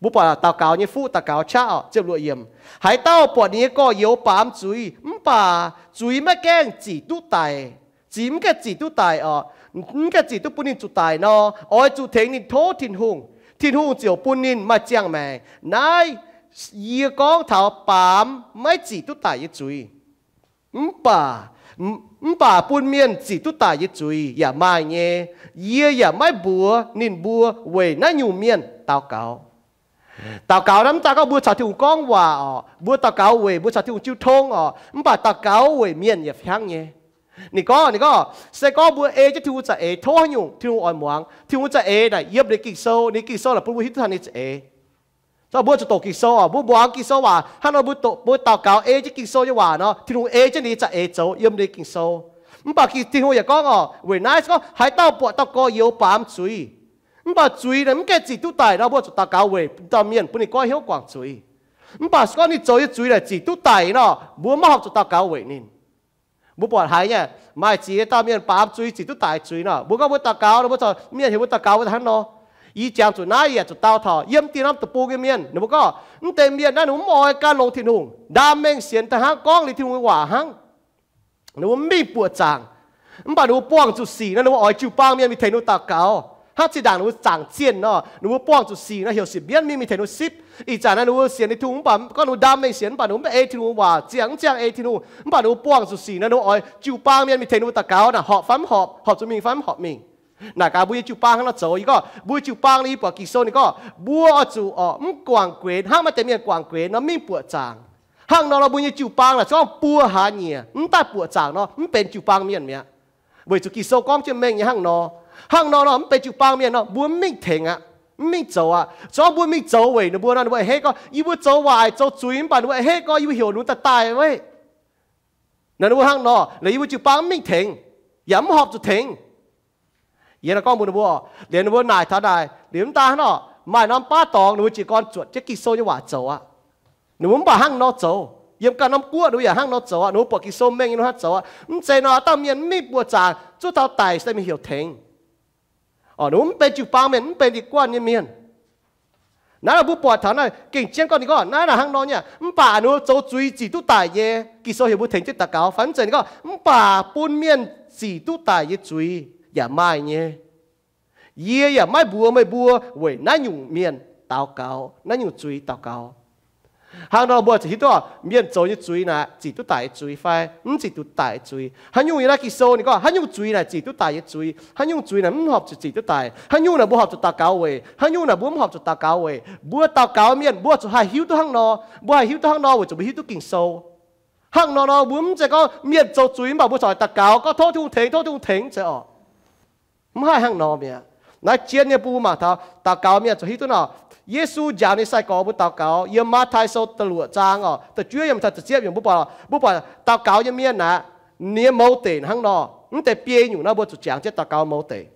Mbuo buatc daux gaux nyei fuqv daux gaux qaqv orqc, ziepc luoqc yiemc, haaix dauh buatc ninh nyei gorx-youz baamz zuiz mv baac zuiz maiv gaengh zic duqv daic, zic mv gaengh zic duqv daic orqc, mv gaengh zic duqv bun ninh zuqc daic nor, oix zuqc tengx ninh tov Tin-Hungh. Tin-Hungh ziouc bun ninh maaih ziangh maengc. Naaiv yie gorngv taux baamz maiv zic duqv daic nyei zuiz. Mv baac, mv baac bun mienh zic duqv daic nyei zuiz yaac maaih nyei. Yie yaac maiv mbuox ninh mbuo weic naaiv nyungc mienh daux gaux. Daux gaux naaiv mv daaih gorngv mbuo caux Tin-Hungh gorngv waac orqc, mbuo daux gaux weic mbuo caux Tin-Hungh jiu tong orqc, mv baac daux gaux weic mienh yaac hnangv nyei. Ninh gorngv, ninh gorngv se gorngv mbuo ei jienv Tin-Hungh za'eix tov haaix nyungc Tin-Hungh oix muangx, Tin-Hungh za'eix naaic yiem ninh Ging-Sou, ninh Ging-Sou naaic bun mbuo hiuv duqv taux ninh za'eix. Mbuo zuqc doqc Ging-Sou orqc, mbuo muangx Ging-Sou waac hnangv nor, mbuo daux gaux ei jienv Ging-Sou nyei waac nor, Tin-Hungh ei jienv ninh za'eix zoux yim ninh Ging-Sou. Mv baac Tin-Hungh yaac gorngv orqc, weic naaiv se gorngv haaix dauh buatc dauh gorx-youz baamz zuiz, mv baac zuiz naaic mv gaengh zic duqv daic nor, mbuo zuqc daux gaux weic dauh mienh bun ninh goiv hnyouv guangc zuiz. Mv baac se gorngv ninh zoux nyei zuiz naaic zic duqv daic nor, mbuo maiv horpc zuqc daux gaux weic ninh. Mbuo buatc haiz nyei, maaih ziex dauh mienh baamz zuiz, zic duqv daic zuiz nor, mbuo gorngv mbuo daux gaux nor, mbuo caux mienh heuc mbuo daux gaux, mbuo hnangv nor. Yie jangx zuqc naaiv yaac zuqc dau taux yiem dieh norm deic-bung nyei mienh, ninh mbuo gorngv, mv deix mienh naaiv ninh mbuo mv oix gan longx Tin-Hungh, ndaam mengh sienx daaih hnangv gorngv liuz Tin-Hungh nyei waac hnangv. Ninh mbuo mv mingh buoqc zaangc, mv baac ninh mbuo buangh zuqc sic nor, ninh mbuo oix jiu-baang mienh mingh tengx ninh mbuo daux gaux. Hnangv zinh ndaangc ninh mbuo zaangc zienh nor, ninh mbuo buangh zuqc sic nor, heuc siec mienv mingh, mingh tengx ninh mbuo sipv. Ih zanc naaiv ninh mbuo sienx ninh Tin-Hungh, mv baac gorngv ninh mbuo ndaam mengh sienx, mv baac ninh mbuo mv ei Tin-Hungh waac, ziangh mv ziangh ei Tin-Hungh, mv baac ninh mbuo buangh zuqc sic nor, ninh mbuo oix jiu-baang mienh mingh tengx ninh mbuo daux gaux naaic, horpc fai mv horpc, horpc zuqc mingh fai mv horpc mingh. Naaic gaax mbuo nyei jiu-baang hnangv nor zoux. Yie gorngv mbuo jiu-baang liuz, yie buatc Ging-Sou ninh gorngv mbuo oix zuqc orqc mv guangc guenx hnangv maaih deix mienh guangc guenx nor mingh buoqc zaangc. Hnangv nor nor mbuo nyei jiu-baang naaic se gorngv buo hlaax nyieqc mv daaih buoqc zaangc nor mv benx jiu-baang mienh mi'aqv. Weic zuqc Ging-Sou gorngv jienv mengh nyei hnangv nor. Hnangv nor nor mv benx jiu-baang mienh nor mbuo mv mingh tengx aqv. Mv mingh zoux aqv. Zorngv mbuo mingh zoux weic ninh mbuo nor, ninh mbuo a'hneiv gorngv yie mbuo zoux waaic zoux zuiz, mv baac ninh mbuo a'hneiv gorngv yie mbuo heuc ninh mbuo daaih daaih weic. Naaiv ninh mbuo hnangv nor, laaix yie mbuo jiu-baang mv mingh tengx, yaac mv horpc zuqc tengx. Yie nor gorngv mbuox ninh mbuo, liuz ninh mbuo naaic taux naaic, liuz mv daan hnangv nor, maaih norm baav dorngx ninh mbuo jiez gorn zuotc jienv Ging-Sou nyei waac zoux aqv. Ninh mbuo mv baac hnangv nor zoux. Yiem ganh norm guoqv ninh mbuo yaac hnangv nor zoux aqv. Ninh mbuo buatc Ging-Sou mengh nyei, ninh mbuo hnangv zoux aqv. Mv zeiz nor, dauh mienh mv mingh buoqc zaangc zuov taux daic se mingh heuc tengx. Ninh mbuo mv benx jiu-baang mienh, mv benx diex guanh nyei mienh. Naaiv mbuo buatc taux naaiv gengh jienv gorngv ninh gorngv naaiv naaic hnangv nor nyei, mv baac ninh mbuo zoux zuiz zic duqv daic nyei. Ging-Sou heuc mbuo tengx jienv daux gaux fai mv zeiz? Ninh gorngv mv baac bun mienh zic duqv daic nyei zuiz yaac maaih nyei. Yie yaac maiv mbuox meih mbuo weic naaiv nyungc mienh daux gaux, naaiv nyungc zuiz daux gaux. Hnangv nor mbuo ziouc hiuv duqv mienh zoux nyei zuiz naaic zic duqv daic nyei zuiz fai mv zic duqv daic nyei zuiz. Haaix nyungc yiem naaiv Ging-Sou ninh gorngv haaix nyungc zuiz naaic zic duqv daic nyei zuiz, haaix nyungc zuiz naaic mv horpc zuqc zic duqv daic, haaix nyungc naaic mbuo horpc zuqc daux gaux weic, haaix nyungc naaic mbuo mv horpc zuqc daux gaux weic. Mbuo daux gaux mienh mbuo zuqc haih hiuv duqv hnangv nor. Mbuo haih hiuv duqv hnangv nor weic zuqc mbuo hiuv duqv Ging-Sou. Hnangv nor nor mbuo mv zeiz gorngv mienh zoux zuiz mv baac mbuo corc daux gaux gorngv tov Tin-Hungh tengx, tov Tin-Hungh tengx, mv zeiz orqc. Mv haih hnangv nor mi'aqv. Naaiv jien nyei bun mbuo mangc taux daux gaux mienh zuqc hiuv duqv nor, Yesu njaaux ninh nyei sai-gorx mbuo daux gaux yiem Matv^taai Sou da'luoqc zaang orqc, da'juov yiem taux da'ziepv yiem mbuo buatc, mbuo buatc daux gaux nyei mienh aqv, ninh nyei mouz deic hnangv nor. Mv deix biei nyungc naaiv mbuo zuqc jangx jienv daux gaux mouz deic.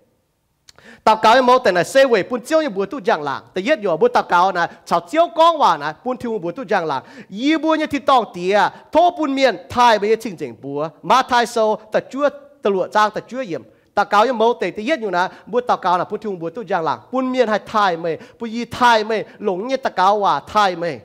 Daux gaux nyei mouz deic naaic se weic bun Ziouv nyei mbuox duqv njang-laangc. Da'yietv nyungc mbuo daux gaux naaic caux Ziouv gorngv waac naaic bun Tin-Hungh mbuox duqv njang-laangc. Yie mbuo nyei tin-dorngh Diex, tov bun mienh taaih meih nyei cing-nzengc mbuox. Matv^taai Sou da'juov, da'luoqc zaang da'juov yiem. Daux gaux nyei mouz deic da'yietv nyungc naaic mbuo daux gaux naaic bun Tin-Hungh mbuox duqv njang-laangc, bun mienh haih taaih meih, bun yie taaih meih, longc yie nyei daux gaux waac taaih meih.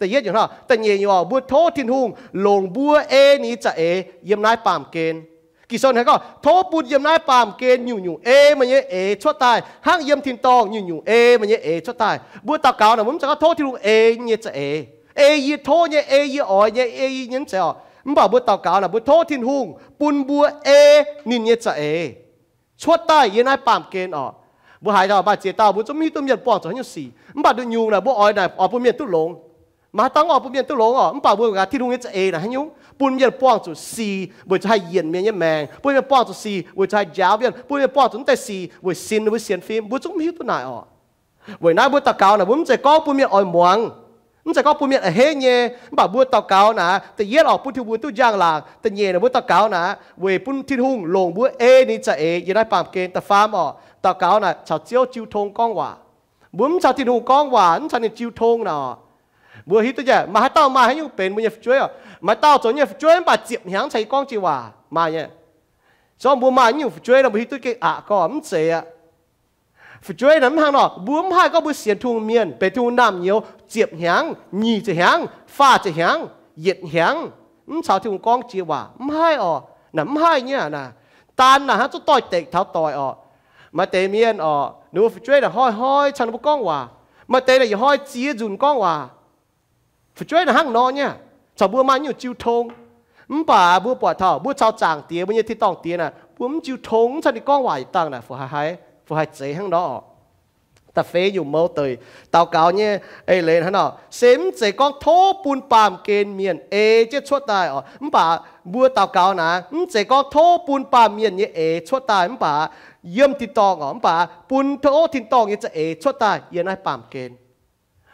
Da'yietv nyungc hnangv. Da'nyeic nyungc orqc, mbuo tov Tin-Hungh longc mbuo ei ninh nyei za'eix yiem naaiv baamh gen. Ging-Sou hnangv gorngv, tov bun yiem naaiv baamh gen nyungc-nyungc ei meih nyei eix cuotv daaih hnangv yiem tin-dorngh nyungc-nyungc ei meih nyei eix cuotv daaih. Mbuo daux gaux naaic mbuo mv zeiz gorngv tov Tin-Hungh ei nyei za'eix, ei yie tov nyei, ei yie oix nyei, ei yie nyei mv zeiz orqc. Mv baac mbuo daux gaux naaic mbuo tov Tin-Hungh bun mbuo ei ninh nyei za'eix cuotv daaih yiem naaiv baamh gen orqc. Mbuo haiz taux maaih ziex dauh mbuo zungv mv hiuv duqv mienh buangh zuqc haaix nyungc sic, mv baac nduqc nyungc naaic mbuo oix naaic oix bun mienh duqv longx. Maaih haaix dauh oix bun mienh duqv longx orqc, mv baac mbuo gaax Tin-Hungh nyei za'eix naaic haaix nyungc? Bun mienh buangh zuqc sic weic zuqc haih yienc mienh nyei maengc, bun mienh buangh zuqc sic weic zuqc haih njaaux mienh, bun mienh buangh zuqc mv deix sic weic sin ninh mbuo sienx fim. Mbuo zungv mv hiuv duqv naaic orqc. Weic naaiv mbuo daux gaux naaic mbuo mv zeiz gorngv bun mienh oix muangx, mv zeiz gorngv bun mienh a'hneiv nyei. Mv baac mbuo daux gaux naaic, da'yietv orqc, bun Tin-Hungh mbuox duqv njang-laangc. Da'nyeic naaic mbuo daux gaux naaic weic bun Tin-Hungh longc mbuo ei ninh za'eix yiem naaiv baamh gen. Da'faam orqc, daux gaux naaic caux Ziouv jiu tong gorngv waac. Mbuo mv caux Tin-Hungh gorngv waac, mv caux ninh jiu tong naaic orqc, mbuo hiuv duqv nyei, maaih haaix dauh maaih haaix nyungc benx mbuo nyei fu'jueiv orqc. Maaih dauh zoux nyei fu'jueiv mv baac ziepc hnyangx caux yie gorngv jiex waac, maaih nyei. Zorqv mbuo maaih nyungc fu'jueiv nor mbuo hiuv duqv gengh aqc gorngv mv zeiz aqv. Fu'jueiv naaic mv hnangv nor, mbuo mv haih gorngv mbuo sienx Tin-Hungh mienh benx Tin-Hungh naamh nyouz ziepc hnyangx, nyic ziepc hnyangx, faah ziepc hnyangx, yietc hnyangx, mv caux Tin-Hungh gorngv jiex waac, mv haih orqc. Naaic mv haih nyei naaic. Daan naaic hnangv zuqc doix-dekc taux doic orqc. Maaih deix mienh orqc, ninh mbuo fu'jueiv naaic hnoi-hnoi caux ninh mbuo gorngv waac. Maaih deix naaic yietc hnoi ziex nzunc gorngv waac. Fu'jueiv naaic hnangv nor nyei, caux mbuo maaih nyungc jiu tong. Mv baac mbuo buatc taux mbuo caux Zaangc Diex, mbuo nyei tin-dorngh Diex naaic, mbuo mv jiu tong, mv caux ninh gorngv waac yietc dangh naaic, fu haih, fu haih zeiz hnangv nor orqc. Da'feix nyungc mouz deic daux gaux nyei eix leiz hnangv nor, se mv zeiz gorngv tov bun baamh gen mienh ei jienv cuotv daaih orqc. Mv baac mbuo daux gaux naaic, mv zeiz gorngv tov bun baamh mienh nyei eix cuotv daaih, mv baac yiem tin-dorngh orqc, mv baac bun tov tin-dorngh nyei za'eix cuotv daaih yiem naaiv baamh gen.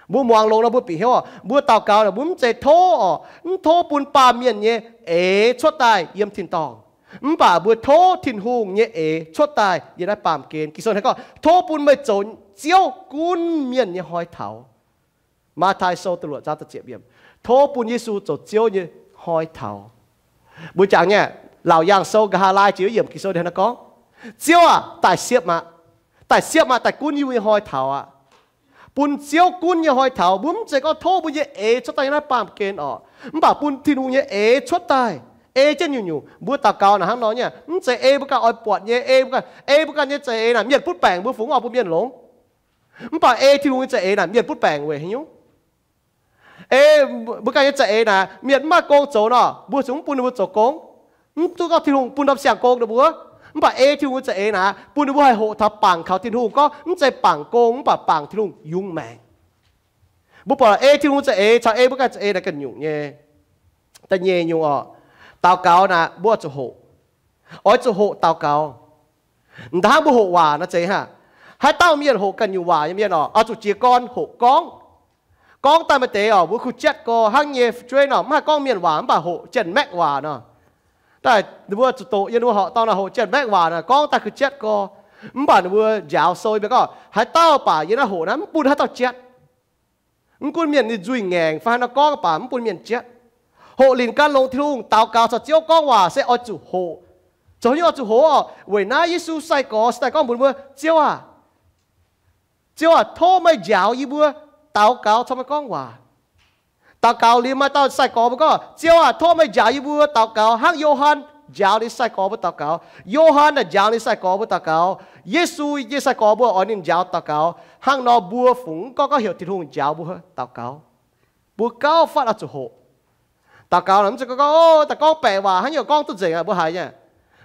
Mbuo muangx longx nor mbuo bieqc hnyouv orqc. Mbuo daux gaux naaic mbuo mv zeiz tov orqc, mv tov bun baamh mienh nyei eix cuotv daaih yiem tin-dorngh. Mv baac mbuo tov Tin-Hungh nyei eix cuotv daaih yiem naaiv baamh gen. Ging-Sou hnangv gorngv, tov bun meih zoux Ziouv gunv mienh nyei hnoi taux. Matv^taai Sou da'luoqc zaang da'ziepc yiemc. Tov bun Yesu zoux Ziouv nyei hnoi taux. Mbuo jangx nyei, Laauc Yaangh Sou nqa'haav laai ziepc yiemc Ging-Sou hnangv naaiv gorngv, Ziouv aah! Daaih siepv aqv. Daaih siepv aqv. Daaih gunv Yesu nyei hnoi taux aqv. Bun Ziouv gunv nyei hnoi taux, mbuo mv zeiz gorngv tov mbuo nyei eix cuotv daaih yiem naaiv baamh gen orqc, mv baac bun Tin-Hungh nyei eix cuotv daaih, ei jienv nyungc-nyungc. Mbuo daux gaux naaic hnangv nor nyei, mv zeiz ei mbuo ganh oix buatc nyei, ei mbuo ganh, ei mbuo ganh nyei za'eix naaic mienh butv baengc mbuo fungx oix bun mienh longx. Mv baac ei Tin-Hungh nyei za'eix naaic mienh butv baengc weic haaix nyungc? Ei mbuo ganh nyei za'eix naaic mienh mv maaih gong zoux nor, mbuo zungv mv bun ninh mbuo zoux gong. Mv duqv gorngv Tin-Hungh bun norm siang gong ninh mbuo, mv baac ei Tin-Hungh nyei za'eix naaic bun ninh mbuo haih hoqc taux bangc kaux Tin-Hungh, gorngv mv zeiz bangc gong mv baac bangc Tin-Hungh yungz maengc. Mbuo buatc ei Tin-Hungh za'eix caux ei mbuo ganh za'eix naaic ganh nyungc nyei. Da'nyeic nyungc orqc, daux gaux naaic mbuo zuqc hoqc. Oix zuqc hoqc daux gaux. M'daaih hnangv mbuo hoqc waac nor zeiz hnangv. Haaix dauh mienh hoqc ganh nyungc waac nyei mienh oc, oix zuqc jiez gorn hoqc gorngv. Gorngv daaih maaih deix oc, mbuo kuh jatv gorx hnangv nyei fu'jueiv nor, mv haih gorngv mienh waac mv baac hoqc janx-maeqv waac nor. Daaih ninh mbuo zuqc doqc yiem ninh mbuo horqc dorngh nor hoqc janx-maeqv waac nor, gorngv daaih kuh jatv gorx. Mv baac ninh mbuo njaaux sou mbuo gorngv, haaix dauh baac yie naaiv hoqc naaiv mv bun haaix dauh jatv. Mv gunv mienh ninh nzuih ngaengc fai haaix nor gorngv baac mv bun mienh jatv. Hoqc lingc gan longx Tin-Hungh, daux gaux caux Ziouv gorngv waac se oix zuqc hoqc. Zoux haaix nyungc oix zuqc hoqc oc? Weic naaiv Yesu sai-gorx se daaih gorngv mbuox mbuo, Ziouv aah! Ziouv aah! Tov meih njaaux yie mbuo daux gaux caux meih gorngv waac. Daux gaux liuz maaih dauh sai-gorx mbuo gorngv, Ziouv aah! Tov meih njaaux yie mbuo daux gaux hnangv Yo^han njaaux ninh sai-gorx mbuo daux gaux. Yo^han naaic njaaux ninh sai-gorx mbuo daux gaux. Yesu nyei sai-gorx mbuo oix ninh njaaux daux gaux. Hnangv nor mbuo fungc mv gorngv, gorngv heuc Tin-Hungh njaaux mbuo daux gaux. Mbuo gauh fatv oix zuqc hoqc. Daux gaux naaic mv zeiz gorngv, gorngv, daaih gorngv baeqc waac hnangv nyungc gorngv duqv nzengc aqv, mbuo haiz nyei.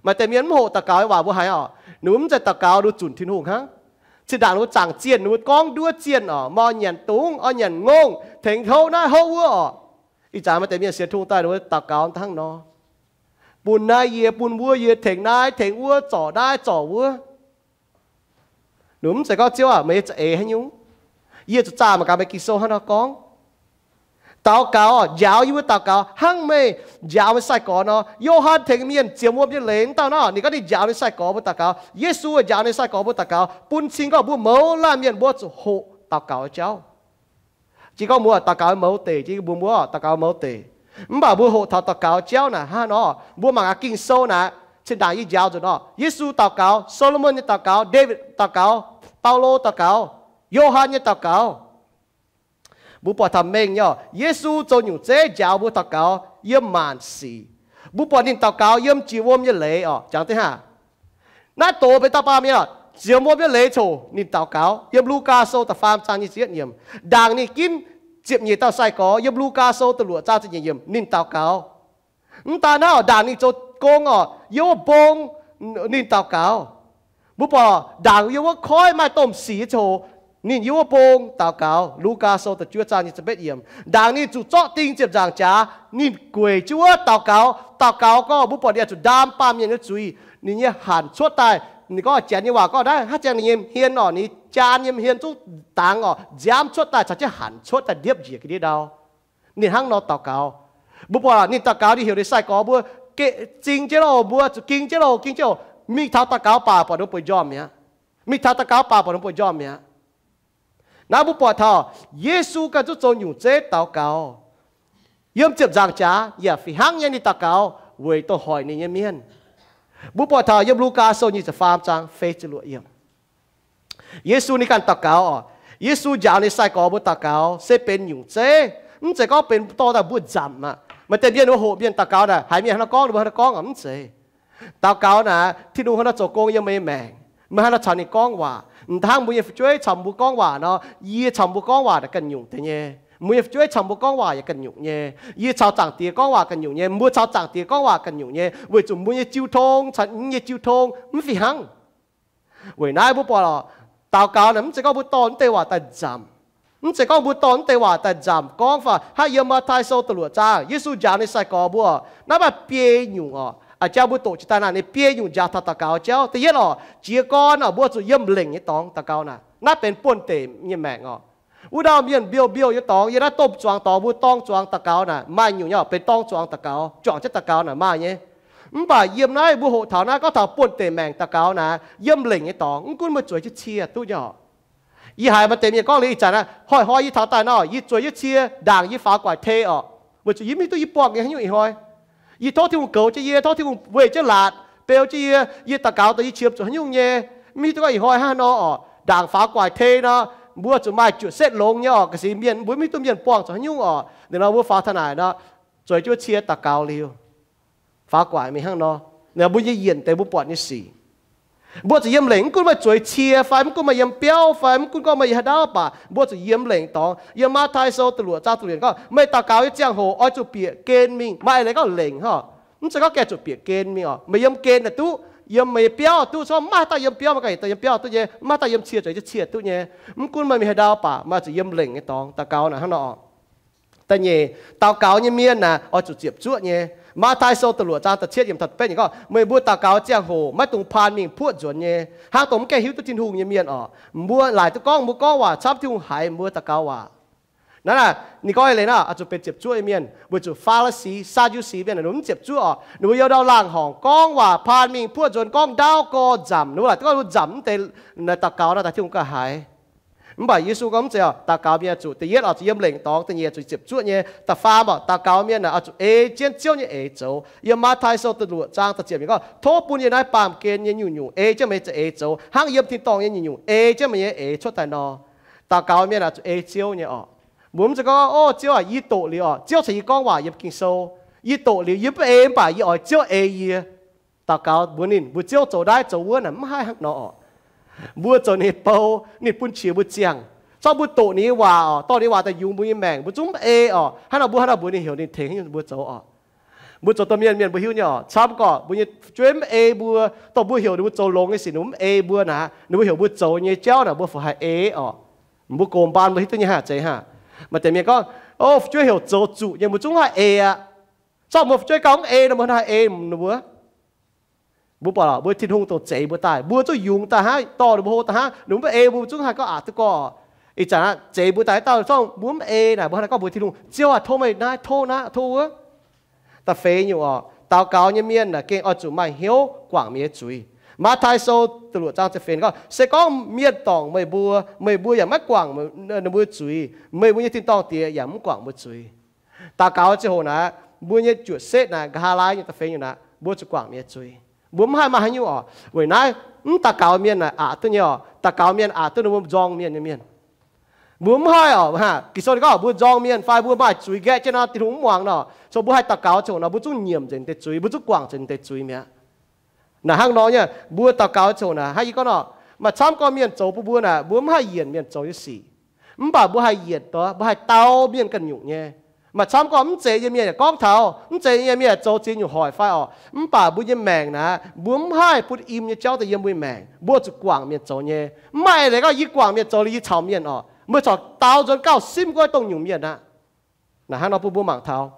Maaih deix mienh mv hoqc daux gaux nyei waac mbuo haiz oc. Ninh mbuo mv zeiz daux gaux nduqc zunc Tin-Hungh hnangv. Zinh ndaangc ninh mbuo zaangc zienh, ninh mbuo gorngv nduov zienh oc, maaih nyanc dungz, oix nyanc ngongh, tengx houv naaiv houv wuov oc. Ih zanc maaih deix mienh sienx Tin-Hungh daaih ninh mbuo daux gaux hnangv nor, bun naaiv yie, bun wuov yie, tengx naaiv tengx wuov, zorc naaiv zorc wuov. Ninh mv zeiz gorngv, Ziouv aah! Meih nyei za'eix haaix nyungc? Yie zuqc zaah mangc gaax meih Ging-Sou hnangv nor gorngv. Daux gaux, njaaux yie mbuo daux gaux hnangv meih njaaux meih sai-gorx nor. Yo^han tengx mienh ziemx wuom nyei leiz wuov dauh nor, ninh gorngv ninh njaaux ninh sai-gorx mbuo daux gaux. Yesu njaaux ninh sai-gorx mbuo daux gaux, bun cing gorngv mbuo mouz laanh mienh mbuo zuqc hoqc daux gaux jauv. Jiex gorngv mbuo daux gaux mouz deic, jiex mbuo mbuo daux gaux mouz deic. Mv baac mbuo hoqc taux daux gaux jauv naaic hnangv nor, mbuo mangc gaax Ging-Sou naaic, zinh ndaangc yie njaaux nzunc nor, Yesu daux gaux, Saa^lo^morn nyei daux gaux, Ndaawitv daux gaux, Baulo daux gaux, Yo^han nyei daux gaux. Mbuo buatc taux mengh nyei oc, Yesu zoux nyungc zeiv njaaux mbuo daux gaux yiem maanc sic. Mbuo buatc ninh daux gaux yiem jiex wuom nyei leiz oc, jangx deix hnangv. Naaiv doz benx dauh baamh mienh oc, ziemx wuom nyei leiz coc ninh daux gaux. Yiem Lugaa Sou da'faam zaang nyic ziepc yietv yiemc. Ndaangc ninh ginv ziepc nyeic dauh sai-gorx, yiem Lugaa Sou da'luoqc zaang ziepc nyeic yiemc, ninh daux gaux. Mv daan naaiv oc, ndaangc ninh zoux gong oc, yiem wuov mbong ninh daux gaux. Mbuo buatc ndaangc yiem wuov koiv maaih domh sic nyei ziangh hoc, ninh yiem wuov mbong daux gaux. Lugaa Sou da'juov zaang nyic ziepc betv yiemc. Ndaangc ninh zuqc zorqv ding ziepc nzaangc jaax, ninh gueic jienv wuov daux gaux. Daux gaux gorngv mbuo buatc ninh zuqc ndaam baamh mienh nyei zuiz. Ninh nyei hanc cuotv daaih, ninh gorngv Janx nyei waac gorngv naaiv, haaix ziangh ninh nyei hmien oc, ninh jaan nyei hmien zungv dangx oc, nziaamv cuotv daaih caux jienv hanc cuotv daaih ndiepv njiec ga'ndiev ndau. Ninh hnangv nor daux gaux. Mbuo buatc ninh daux gaux, ninh heuc ninh sai-gorx mbuo zing jienv loh, mbuo zuqc ging jienv loh, ging jienv oc. Mingh taux daux gaux baac buatc ninh mbuo bueix njormh mi'aqv. Mingh taux daux gaux baac buatc ninh mbuo bueix njormh mi'aqv. Naaiv mbuo buatc taux Yesu ganh zungv zoux nyungc zeiv daux gaux. Yiem ziepc nzaangc jaax yaac fih hnangv nyei ninh daux gaux weic dongh hoic ninh nyei mienh. Mbuo buatc taux yiem Lugaa Sou nyic ziepc faam zaang feix ziepc luoqc yiemc. Yesu ninh ganh daux gaux oc. Yesu njaaux ninh sai-gorx mbuo daux gaux se benx nyungc zeiv. Mv zeiz gorngv benx dorh daaih mbuo nzamc aqv. Maaih deix mienh mbuo hoqc mienh daux gaux naaic, haiz mienh hnangv nor gorngv, ninh mbuo hnangv nor gorngv oc, mv zeiz. Daux gaux naaic, Tin-Hungh hnangv nor zoux gong yiem meih nyei maengc. Meih hnangv nor caux ninh gorngv waac. M'dangv mbuo nyei fu'jueiv caux mbuo gorngv waac nor, yie caux mbuo gorngv waac naaic ganh nyungc deix nyei. Mbuo nyei fu'jueiv caux mbuo gorngv waac yaac ganh nyungc nyei. Yie caux Zaangc Diex gorngv waac ganh nyungc nyei. Mbuo caux Zaangc Diex gorngv waac ganh nyungc nyei, weic zuqc mbuo nyei jiu tong caux ninh nyei jiu tong mv fih hnangv. Weic naaiv mbuo buatc oc, daux gaux naaic mv zeiz gorngv mbuo dorh naaiv deix waac daaih nzamc. Mv zeiz gorngv mbuo dorh naaiv deix waac daaih nzamc gorngv fai hnangv yiem Matv^tai Sou da'luoqc zaang, Yesu njaaux ninh sai-gorx mbuo, naaiv maaih biei nyungc oc. Aa, jang mbuo doqc jiex daaih naaic ninh biei nyungc njaaux taux daux gaux jauv. Da'yietv oc, jiez gorn oc, mbuo zuqc yiem lengc nyei dorngx daux gaux naaic. Naaiv benx buonv-deic nyei maengc oc. Wuov dauh mienh mbiouh mbiouh nyei dorngx, yiem naaiv domh zuangx dorngx mbuo dorng zuangx daux gaux naaic, maaih nyungc nyei oc, benx dorng zuangx daux gaux, juangc jienv daux gaux naaic maaih nyei. Mv baac yiem naaiv mbuo hoqc taux naaiv gorngv taux buonv-deic maengc daux gaux naaic, yiem lengc nyei dorngx, mv gunv meih zueiz jienv cie duqv nyei oc. Yie haiz maaih deix mienh gorngv liuz ih zanc naaiv, hnoi-hnoi yie taux daaih nor, yie zueiz jienv cie, ndaangc yie faaux gu'nguaaic tei oc, weic zuqc yie mv hiuv duqv yie buangh nyei haaix nyungc ih hnoi. Yie tov Tin-Hungh goux jienv yie, tov Tin-Hungh weih jienv laatc beu jienv yie, yie daux gaux daaih yie qiemx zuqc haaix nyungc nyei. Mv hiuv duqv gorngv ih hnoi hnangv haaix nor oc, ndaangc faaux gu'nguaaic tei nor, mbuo zuqc maaih juoqc setv longx nyei oc. Ga'sic mienh mbuo mv hiuv duqv mienh buangh zuqc haaix nyungc oc. Ninh nor mbuo faaux taux naaic nor, zueiz jienv cie daux gaux liuz, faaux gu'nguaaic mingh hnangv nor. Ninh mbuo nyei yienc deix mbuo buatc nyei sic. Mbuo zuqc yiem lengc, mv gunv meih zueiz cie fai mv gunv meih yiem biauv fai mv gunv gorngv meih yiem haaix ndau baac mbuo zuqc yiem lengc dorngx. Yiem Matv^tai Sou da'luoqc zaang da'luoqc yiemc gorngv, meih daux gaux nyei ziangh hoc oix zuqc bieqc gen mingh. Maaih leiz gorngv lengc hnangv. Mv zeiz gorngv gengh zuqc bieqc gen mingh oc. Meih yiem gen naaic duqv, yiem meih nyei biauv duqv. Gorngv mv maaih haaix dauh yiem biauv, maiv ganh yietc dauh yiem biauv duqv nyei, mv maaih haaix dauh yiem cie zueiz jienv cie duqv nyei. Mv gunv meih mingh haaix ndau baac meih zuqc yiem lengc nyei dorngx daux gaux naaic hnangv nor. Da'nyeic, daux gaux nyei mienh naaic oix zuqc ziepc zuoqv nyei. Matv^tai Sou da'luoqc zaang da'cietv yiemc taux da'betv yiemc gorngv, meih mbuo daux gaux ziangh hoc maiv dungx paan mingh puoqv nzuonx nyei, hnangv dongh mv gaengh hiuv duqv Tin-Hungh nyei mienh orqc. Mbuo laaic duqv gorngv mbuo gorngv waac camv Tin-Hungh haiz mbuo daux gaux waac. Naaiv ninh gorngv leiz naaiv oix zuqc benx ziepc zuoqv nyei mienh, weic zuqc Faa^li^si, Saa^ndu^si mienh ninh mbuo mv ziepc zuoqv orqc. Ninh mbuo youz ndau laangh horngc gorngv waac paan mingh puoqv nzuonx gorngv ndaauv gorx nzamc, ninh mbuo laaic duqv gorngv nzamc mv deix daux gaux naaiv daaih Tin-Hungh gauh haiz. Mv baac Yesu gorngv mv zeiz orqc. Daux gaux mienh zuqc da'yietv oix zuqc yiem lengc dorngx da'nyeic zuqc ziepc zuoqv nyei, da'faam orqc, daux gaux mienh aah, oix zuqc ei jienv Ziouv nyei eix zoux. Yiem Matv^tai Sou da'luoqc zaang da'ziepc yiemc gorngv, tov bun yie naaiv baamh gen nyei nyungc-nyungc ei jienv meih nyei eix zoux, hnangv yiem tin-dorngh nyei nyungc-nyungc ei jienv meih nyei eix cuotv daaih nor. Daux gaux mienh aah, zuqc ei Ziouv nyei orqc. Mbuo mv zeiz gorngv, o Ziouv aah, yie doqc liuz orqc, Ziouv caux yie gorngv waac yiem Ging-Sou. Yie doqc liuz, yie mv ei, mv baac yie oix Ziouv ei yie. Daux gaux mbuox ninh, mbuox Ziouv zoux naaiv zoux wuov naaic mv haih hnangv nor orqc. Mbuo zoux ninh nyei bou, ninh bun qiex mbuo ziangh. Zorqv mbuo doqc ninh nyei waac orqc, dorh ninh nyei waac daaih yungz mbuo nyei maengc, mbuo zungv mv ei orqc. Hnangv nor mbuo hnangv nor mbuox ninh, heuc ninh tengx mbuo zoux orqc. Mbuo zoux domh mienh, mienh mbuo hiuv nyei orqc, camv gorqv mbuo nyei fu'jueiv mv ei mbuo, dongh mbuo heuc ninh mbuo zoux longx nyei sic ninh mbuo mv ei mbuo naaic, ninh mbuo heuc mbuo zoux nyei jauv naaic mbuo fai haih ei orqc. Mbuo gox mbaanh mbuo hiuv duqv nyei hnangv, zeiz hnangv. Maaih deix mienh gorngv, o fu'jueiv heuc zoux zuqc nyei mbuo zungv haih ei aqv. Zorqv mbuo fu'jueiv gauh mv ei nor mbuo haih ei ninh mbuo? Mbuo buatc mbuo Tin-Hungh dongh zeix mbuo daaih, mbuo zungv yungz daaih hnangv, dorh ninh mbuo hlo daaih hnangv, ninh mbuo mv ei mbuo, mbuo zungv haih gorngv aqc duqv gorqv. Ih zanc naaiv zeix mbuo daaih dauh zorqv mbuo mv ei naaic, mbuo hnangv naaiv gorngv mbuox Tin-Hungh, Ziouv aah, tov meih naaiv, tov naaiv, tov wuov. Da'feix nyungc orqc, daux gaux nyei mienh aah, gengh oix zuqc maaih hnyouv guangc mienh nyei zuiz. Matv^tai Sou da'luoqc zaang ziepc feix gorngv, se gorngv mienh dorngc meih mbuo, meih mbuo yaac maiv guangc ninh mbuo zuiz, meih mbuo nyei tin-dorngh Diex yaac mv guangc mbuo zuiz. Daux gaux ziangh hoc naaic, mbuo nyei juoqc setv naaic, nqa'haav laai nyei da'feix nyungc naaic, mbuo zuqc guangc mienh nyei zuiz. Mbuo mv haih maaih haaix nyungc orqc. Weic naaiv mv daux gaux mienh naaic aqc duqv nyei orqc. Daux gaux mienh aqc duqv ninh mbuo nzorng mienh nyei mienh. Mbuo mv haih orqc, Ging-Sou ninh gorngv mbuo nzorng mienh fai mbuo maaih zuiz nqaeqv jienv nor, Tin-Hungh mv muangx nor, so mbuo haih daux gaux ziangh hoc nor, mbuo zungv nyiemc nzengc deix zuiz, mbuo zungv guangc nzengc deix zuiz mi'aqv. Naaic hnangv nor nyei, mbuo daux gaux ziangh hoc naaic, hnangv yie gorngv nor, maaih camv gorngv mienh zoux bun mbuo naaic, mbuo mv haih yienc mienh zoux nyei sic. Mv baac mbuo haih yienc, mbuo haih dau mienh ganh nyungc nyei. Maaih camv gorngv mv zeiz nyei mienh yaac gorngv taux, mv zeiz nyei mienh yaac zoux ziex nyungc hoic fai orqc. Mv baac mbuo nyei maengc naaic, mbuo mv haih bun im nyei jauv daaih yiem mbuo nyei maengc. Mbuo zuqc guangc mienh zoux nyei. Mv maaih eix leiz gorngv yie guangc mienh zoux liuz yie caux mienh orqc. Meih corc dau nzuonx gauh simv guai dongh nyungc mienh aqv. Naaic hnangv nor bun mbuo mangc taux,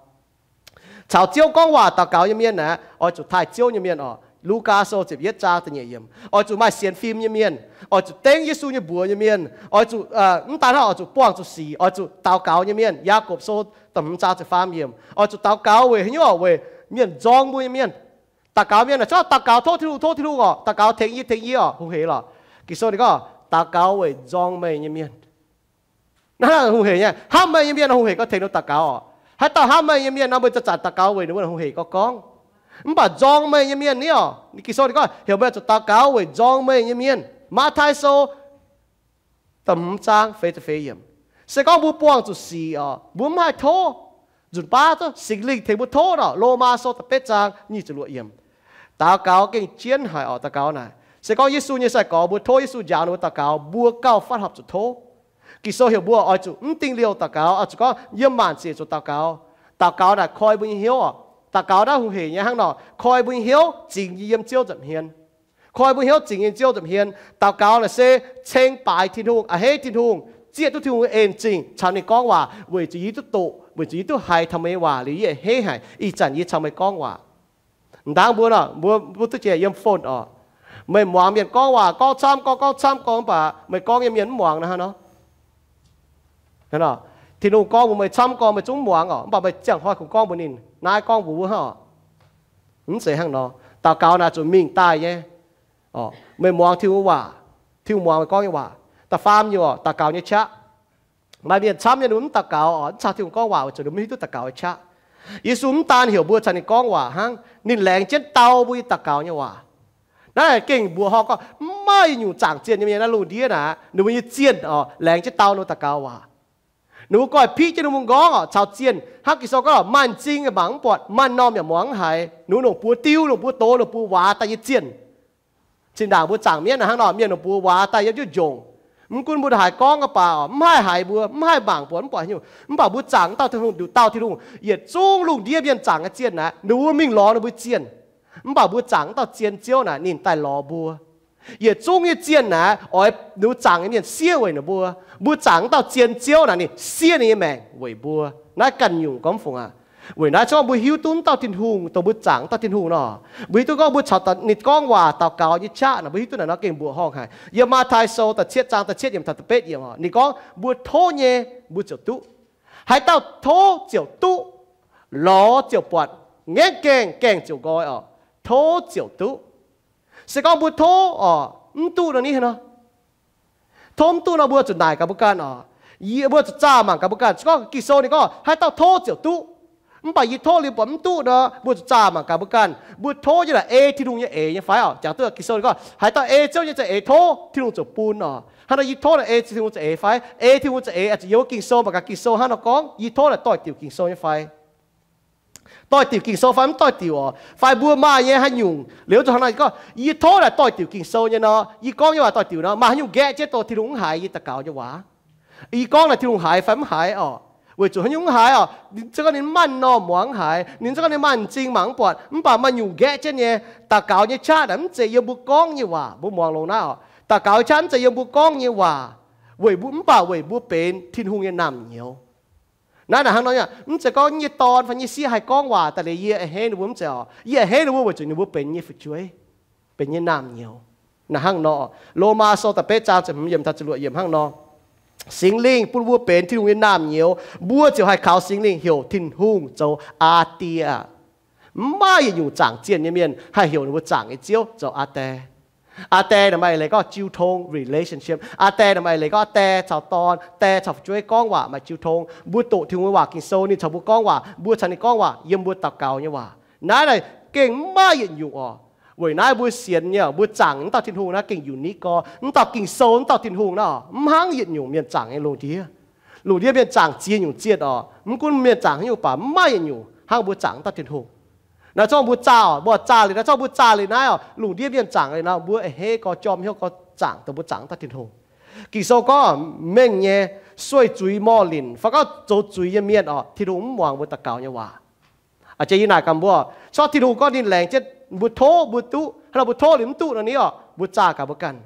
caux Ziouv gorngv waac daux gaux nyei mienh naaic, oix zuqc taaih Ziouv nyei mienh orqc. Lugaa Sou ziepc yietv zaang da'nyeic yiemc, oix zuqc maaih sienx fim nyei mienh, oix zuqc dengv Yesu nyei mbuox nyei mienh, oix zuqc, mv daan hnangv, oix zuqc buangh zuqc sic, oix zuqc daux gaux nyei mienh. Yaagorpc Sou da'hmz zaang ziepc faam yiemc, oix zuqc daux gaux weic haaix nyungc orqc? Weic mienh nzorng mbuo nyei mienh. Daux gaux mienh aah, corc daux gaux tov Tin-Hungh, tov Tin-Hungh orqc, daux gaux tengx yie, tengx yie orqc, hungh hec lorqc. Ging-Sou ninh gorngv, daux gaux weic nzorng meih nyei mienh. Naaiv hungh hec nyei, hnamv meih nyei mienh hungh hec gorngv tengx ninh daux gaux orqc. Haaix dauh hnamv meih nyei mienh nor, meih zanc-zanc daux gaux weic ninh mbuo hungh hec gorngv gorngv. Mv baac nzorng meih nyei mienh ni orqc, Ging-Sou ninh gorngv heuc meih zuqc daux gaux weic nzorng meih nyei mienh. Matv^tai Sou da'hmz zaang feix ziepc feix yiemc. Se gorngv mbuo buangh zuqc sic orqc, mbuo mv haih tov. Nzunc baav Singx Lingh tengx mbuo tov orqc. Lomaa Sou da'betv zaang nyic ziepc luoqc yiemc. Daux gaux gengh jienv haic orqc. Daux gaux naaic, se gorngv Yesu nyei sai-gorx mbuo tov Yesu njaaux ninh mbuo daux gaux, mbuo gauh fatv horpc zuqc tov. Ging-Sou heuc mbuo oix zuqc mv dingh liouh daux gaux, oix zuqc gorngv yiem maanc siec zuqc daux gaux. Daux gaux naaic koi mbuo nyei hnyouv orqc. Daux gaux naaiv hungh hec nyei hnangv nor, koi mbuo nyei hnyouv zingx yiem Ziouv nza'hmien. Koi mbuo hnyouv zingx yiem Ziouv nza'hmien. Daux gaux naaic se ceng baaix Tin-Hungh, a'hneiv Tin-Hungh, zieqv duqv Tin-Hungh en zingh caux ninh gorngv waac, weic zuqc yie duqv doqc, weic zuqc yie duqv haiz taux meih nyei waac liuz yie a'hneiv haic, ih zanc yie caux meih gorngv waac. M'dangv mbuo nor, mbuo, mbuo duqv jiex yiem phone orqc. Meih muangx mienh gorngv waac gorngv camv gorngv, gorngv camv gorngv, mv baac meih gorngv nyei mienh mv muangx naaiv hnangv nor. Tin-Hungh gorngv mbuox meih camv gorngv meih zungv mv muangx orqc, mv baac meih ziangh hnoi kungx gorngv mbuox ninh, naaiv gorngv mbuox wuov hnangv orqc. Mv zeiz hnangv nor. Daux gaux naaic zuqc mingh daaih nyei. Meih muangx Tin-Hungh waac, Tin-Hungh muangx meih gorngv nyei waac. Da'faam nyungc orqc, daux gaux nyei qaqv. Maaih mienh camv nyei ninh mbuo mv daux gaux orqc, mv caux Tin-Hungh gorngv waac weic zuqc ninh mv hiuv duqv daux gaux nyei qaqv. Yesu mv daan heuc mbuo caux ninh gorngv waac hnangv, ninh laengz jienv dau mbuo nyei daux gaux nyei waac. Naaiv gengh mbuoqc horh gorngv mv maaih nyungc zaangc zienh nyei mienh naaiv lungh ndiev naaic, ninh mbuo nyei zienh orqc, laengz jienv dau ninh mbuo daux gaux waac. Ninh mbuo goiv piqv jienv ninh mbuo nqorngv orqc, caux zienh, hnangv Ging-Sou gorngv, maaih m'zing mangc mv buatc, maaih m'normh yaac muangx mv haiz, ninh mbuo longc buoz diu, longc buoz doz, longc buoz waax daaih nyei zienh. Zinh ndaangc mbuo zaangc mienv hnangv nor, mienh longc buoz waax daaih yiem jienv njongc. Mv gunv mbuo ndongc haaix gorngv ga'baac orqc, mv haih haiz mbuo, mv haih mangc buatc, mv buatc haaix nyungc. Mv baac mbuo zaangc wuov dauh Tin-Hungh, nduqc dauh Tin-Hungh, yietc zungv lungh ndiev mienh zaangc nyei zienh naaic, ninh mbuo mingh lorz ninh mbuo zienh. Mv baac mbuo zaangc wuov dauh zien Ziouv naaic, ninh daaih lorz mbuo. Yietc zungv nyei zienh naaic, oix ninh mbuo zaangc nyei mienh siev weic ninh mbuo. Mbuo zaangc wuov dauh zien Ziouv naaic, ninh siev ninh nyei maengc weic mbuo. Naaiv ganh nyungc gorngv fungc aqv. Weic naaiv se gorngv mbuo hiuv duqv wuov dauh Tin-Hungh, dongh mbuo zaangc wuov dauh Tin-Hungh nor, mbuo hiuv duqv gorngv mbuo caux ninh gorngv waac daux gaux nyei qaqv nor, mbuo hiuv duqv naaic nor gengh mbuoqc horngh haic. Yiem Matv^tai Sou da'cietv zaang da'cietv yiemc taux da'betv yiemc oc, ninh gorngv mbuo tov nyei, mbuo ziouc duqv. Haaix dauh tov ziouc duqv, lorz ziouc buatc, ngaengv gaengh, gaengh ziouc nqoi oc. Tov ziouc duqv. Se gorngv mbuo tov oc, mv duqv nor ni haaix nor? Tov mv duqv nor mbuo zuqc naaic gaax mbuo ganh oc. Yie mbuo zuqc zaah mangc gaax mbuo ganh. Se gorngv Ging-Sou ninh gorngv haaix dauh tov ziouc duqv, mv baac yie tov liuz buatc mv duqv nor, mbuo zuqc zaah mangc gaax mbuo ganh. Mbuo tov nyei naaic ei Tin-Hungh nyei eix nyei fai oc? Jangx duqv Ging-Sou ninh gorngv haaix dauh ei Ziouv nyei za'eix tov, Tin-Hungh ziouc bun oc. Hnangv nor yie tov naaic ei Tin-Hungh za'eix fai? Ei Tin-Hungh za'eix oix zuqc yiem wuov Ging-Sou mangc gaax Ging-Sou hnangv nor gorngv, yie tov naaic doix-diuc Ging-Sou nyei fai? Doix-diuc Ging-Sou fai mv doix-diuc oc? Fai mbuo maaih nyei haaix nyungc liuz zuqc hnangv naaic gorngv, yie tov naaic doix-diuc Ging-Sou nyei nor, yie gorngv nyei waac doix-diuc nor, maaih haaix nyungc nqaeqv jienv dongh Tin-Hungh mv haiz yie daux gaux nyei waac? Yie gorngv naaic Tin-Hungh haiz fai mv haiz oc? Weic zuqc haaix nyungc mv haiz oc? Ninh se gorngv ninh maaih m'normh muangx mv haiz, ninh se gorngv ninh maaih m'zing mangc mv buatc, mv baac maaih nyungc nqaeqv jienv nyei. Daux gaux nyei qaqv naaic mv zeiz yiem mbuo gorngv nyei waac. Mbuo muangx longx naaiv oc, daux gaux nyei qaqv mv zeiz yiem mbuo gorngv nyei waac. Weic mv baac weic mbuo benx Tin-Hungh nyei naamh nyouz. Naaiv naaic hnangv nor, mv zeiz gorngv nyei dorn fai nyei sieqv haih gorngv waac daaih liuz yie a'hneiv ninh mbuo, mv zeiz oc. Yie a'hneiv ninh mbuo weic zuqc ninh mbuo benx nyei fu'jueiv, benx nyei naamh nyouz. Naaic hnangv nor, Lomaa Sou da'betv zaang ziepc hmz yiemc taux ziepc luoqc yiemc hnangv nor, Singx Lingh bun mbuo benx Tin-Hungh nyei naamh nyouz, mbuo ziouc haih kaux Singx Lingh heuc Tin-Hungh zoux Aa Die. Mv maaih yietc nyungc zaangc zienh nyei mienh haih heuc ninh mbuo zaangc nyei Ziouv zoux Aa Die. Aa Die naaic maaih leiz gorngv jiu tong, relationship. Aa Die naaic maaih leiz gorngv die caux dorn, die caux fu'jueiv gorngv waac maaih jiu tong. Mbuo doqc Tin-Hungh nyei waac Ging-Sou, ninh caux mbuo gorngv waac, mbuo caux ninh gorngv waac yiem mbuo daux gaux nyei waac. Naaiv naaic gengh mv maaih yietc nyungc oc. Weic naaiv mbuo sienx nyei, mbuo zaangc wuov dauh Tin-Hungh naaiv gengh unique gorx, wuov dauh Ging-Sou wuov dauh Tin-Hungh naaiv oc, mv hnangv yietc nyungc mienh zaangc nyei lungh ndiev. Lungh ndiev mienh zaangc ziex nyungc zienh oc, mv gunv mienh zaangc haaix nyungc baac mv maaih yietc nyungc hnangv mbuo zaangc wuov dauh Tin-Hungh. Naaiv zorqv mbuo zaah, mbuo zaah liuz naaiv, zorqv mbuo zaah liuz naaiv oc, lungh ndiev mienh zaangc liuz naaiv, mbuo a'hneiv gorx jorm hnyouv gorx zaangc dongh mbuo zaangc wuov dauh Tin-Hungh. Ging-Sou gorngv mengh nyei sueih zuiz morh linc fai gorngv zoux zuiz nyei mienh oc, Tin-Hungh mv muangx mbuo daux gaux nyei waac. A'jang yie naaic gaax mbuo, se gorngv Tin-Hungh gorngv ninh laengz jienv mbuo tov mbuo duqv, hnangv nor mbuo tov liuz mv duqv nor ni oc, mbuo zaah gaax mbuo ganh.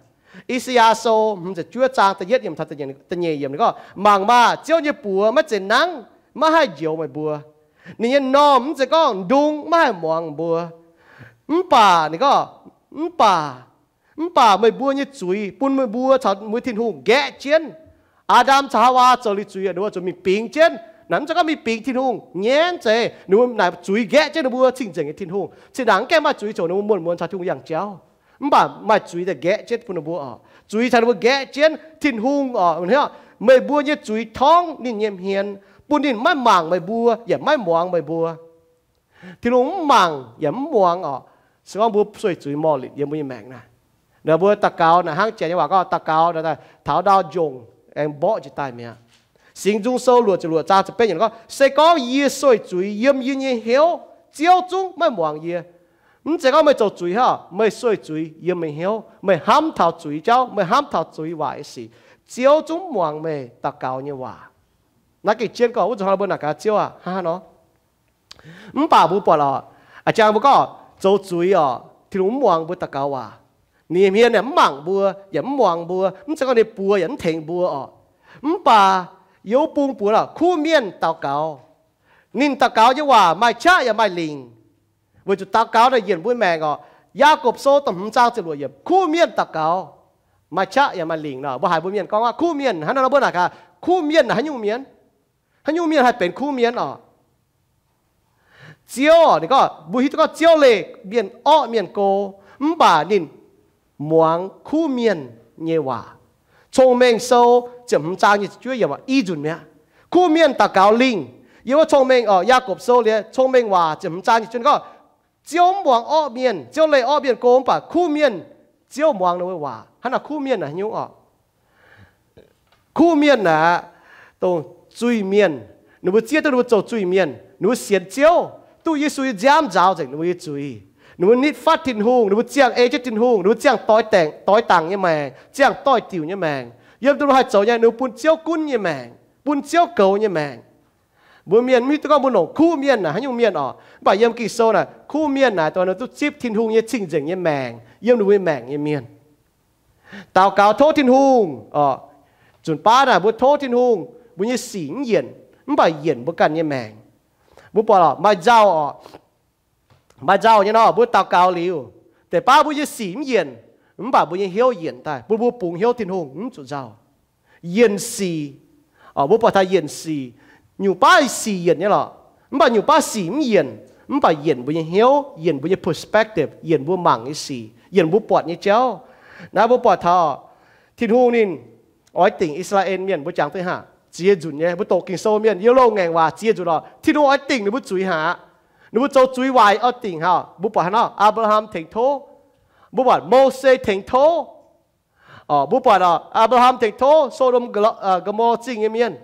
I^saa^yaa Sou hmz ziepc juov zaang da'yietv yiemc taux da'nyeic yiemc ninh gorngv, mangc maah! Ziouv nyei buoz maiv zeiz nangv, maiv haih njoux meih mbuo. Ninh nyei m'normh mv zeiz gorngv ndung maiv haih muangx mbuo. Mv baac ninh gorngv, mv baac, mv baac meih mbuo nyei zuiz bun meih mbuo caux meih Tin-Hungh nqaeqv jienv. Aa^ndam caux Haawaa zoux liuz zuiz, ninh mbuo zuqc mingh bingx jienv. Naaic mv zeiz gorngv mingh bingx Tin-Hungh, nyei mv zeiz, ninh mbuo naaic zuiz nqaeqv jienv ninh mbuo cing-nzengc nyei Tin-Hungh. Zinh ndaangc mv gaengh maaih zuiz ziouc ninh mbuo muonc muonz caux Tin-Hungh yangh jauv. Mv baac maaih zuiz daaih nqaeqv jienv bun ninh mbuo oc. Zuiz caux ninh mbuo nqaeqv jienv, Tin-Hungh oc, meih mbuo nyei zuiz torngv ninh nyei hmien, bun ninh maiv mangc meih mbuo yaac maiv muangx meih mbuo. Tin-Hungh mv mangc yaac mv muangx oc. Se gorngv mbuo sueih zuiz morh linc yiem mbuo nyei maengc naaic, naaic mbuo daux gaux naaic hnangv janx nyei waac gorngv daux gaux naaic taux ndau njongc aengx mborqv njiec daaih mi'aqv. Singx Nzung Sou luoqc ziepc luoqc zaang ziepc betv yiemc gorngv, se gorngv yie sueih zuiz yiem yie nyei hnyouv, Ziouv zungv maiv muangx yie. Mv zeiz gorngv meih zoux zuiz haic, meih sueih zuiz yiem meih hnyouv, meih hnamv taux zuiz jauv, meih hnamv taux zuiz waaic nyei sic, Ziouv zungv mv muangx meih daux gaux nyei waac. Naaiv gengh jienv gorngv wuov zanc hnangv mbuo naaic gaax Ziouv aac, hnangv haaix nor? Mv baac mbuo buatc oc, a'jang mbuo gorngv zoux zuiz oc, Tin-Hungh mv muangx mbuo daux gaux waac. Ninh nyei hmien yaac mv mangc mbuo yaac mv muangx mbuo, mv zeiz gorngv ninh buoz yaac mv tengx mbuo oc. Mv baac yiem wuov bung buoz oc, kuv mienh daux gaux. Ninh daux gaux nyei waac maaih qaqv yaac maaih lingc. Weic zuqc daux gaux naaic yienc mbuo maengc oc. Yaagorpc Sou da'hmz zaang ziepc luoqc yiemc, kuv mienh daux gaux maaih qaqv yaac maaih lingc nor. Mbuo haiz mbuo mienh gorngv aqv, kuv mienh hnangv nor, mbuo naaic gaax, kuv mienh naaic haaix nyungc mienh? Haaix nyungc mienh haih benx kuv mienh oc? Ziouv, ninh gorngv, mbuo hiuv duqv gorngv Ziouv leih mienh orqv mienh go, mv baac ninh muangx kuv mienh nyei waac. Cong-Mengh Sou ziepc hmz zaang nyic ziepc juov yiemc i nzunc mi'aqv. Kuv mienh daux gaux lingh. Yiem wuov Cong-Mengh oc, Yaagorpc Sou liuz Cong-Mengh Waac ziepc hmz zaang nyic ziepc juov ninh gorngv, Ziouv mv muangx orqv mienh, Ziouv leih orqv mienh go, mv baac kuv mienh Ziouv muangx ninh mbuo waac. Hnangv naaic kuv mienh naaic haaix nyungc oc? Kuv mienh naaic, dongh zuiz-mienh. Ninh mbuo zieqv duqv ninh mbuo zoux zuiz-mienh, ninh mbuo sienx Ziouv, duqv Yesu nyei nziaamv nzaaux nzengc ninh mbuo nyei zuiz. Ninh mbuo nitv fatv Tin-Hungh, ninh mbuo ziangh ei jienv Tin-Hungh, ninh mbuo ziangh doix daengc, doix dangc nyei maengc, ziangh doix-diuc nyei maengc. Yiem ninh mbuo haih zoux nyei, ninh mbuo bun Ziouv gunv nyei maengc, bun Ziouv goux nyei maengc. Mbuo mienh mv hiuv duqv gorngv mbuo longc kuv mienh naaic haaix nyungc mienh oc. Mv baac yiem Ging-Sou naaic, kuv mienh naaic dongh ninh duqv zipv Tin-Hungh nyei cing-nzengc nyei maengc yiem ninh mbuo nyei maengc nyei mienh. Daux gaux tov Tin-Hungh oc. Nzunc baav naaic mbuo tov Tin-Hungh, mbuo nyei sic mv yienc, mv baac yienc mbuo ganh nyei maengc. Mbuo buatc lorqc, maaih nzauh oc. Maaih nzauh nyei nor, mbuo daux gaux liuz, deix baav mbuo nyei sic mv yienc, mv baac mbuo nyei hnyouv yienc daaih, bun mbuo bungx hnyouv Tin-Hungh mv zuqc nzauh. Yienc sic, mbuo buatc taux yienc sic, nyungc baav sic yienc nyei lorqc, mv baac nyungc baav sic mv yienc, mv baac yienc mbuo nyei hnyouv, yienc mbuo nyei perspective, yienc mbuo mangc nyei sic, yienc mbuo buatc nyei jauv. Naaiv mbuo buatc taux Tin-Hungh ninh oix dingc I^saa^laa^en Mienh, mbuo jangx duqv haac ziex nzunc nyei, mbuo doqc Ging-Sou mienh yiem loz-ngaengc waac ziex nzunc oc, Tin-Hungh oix dingc ninh mbuo zuiz haac. Ninh mbuo zoux zuiz waaic oix dingc haac. Mbuo buatc haaix nor? Apc^laa^ham tengx tov. Mbuo buatc Mose tengx tov. Mbuo buatc Apc^laa^ham tengx tov So^ndom, Go^mo^laa Zingh nyei mienh.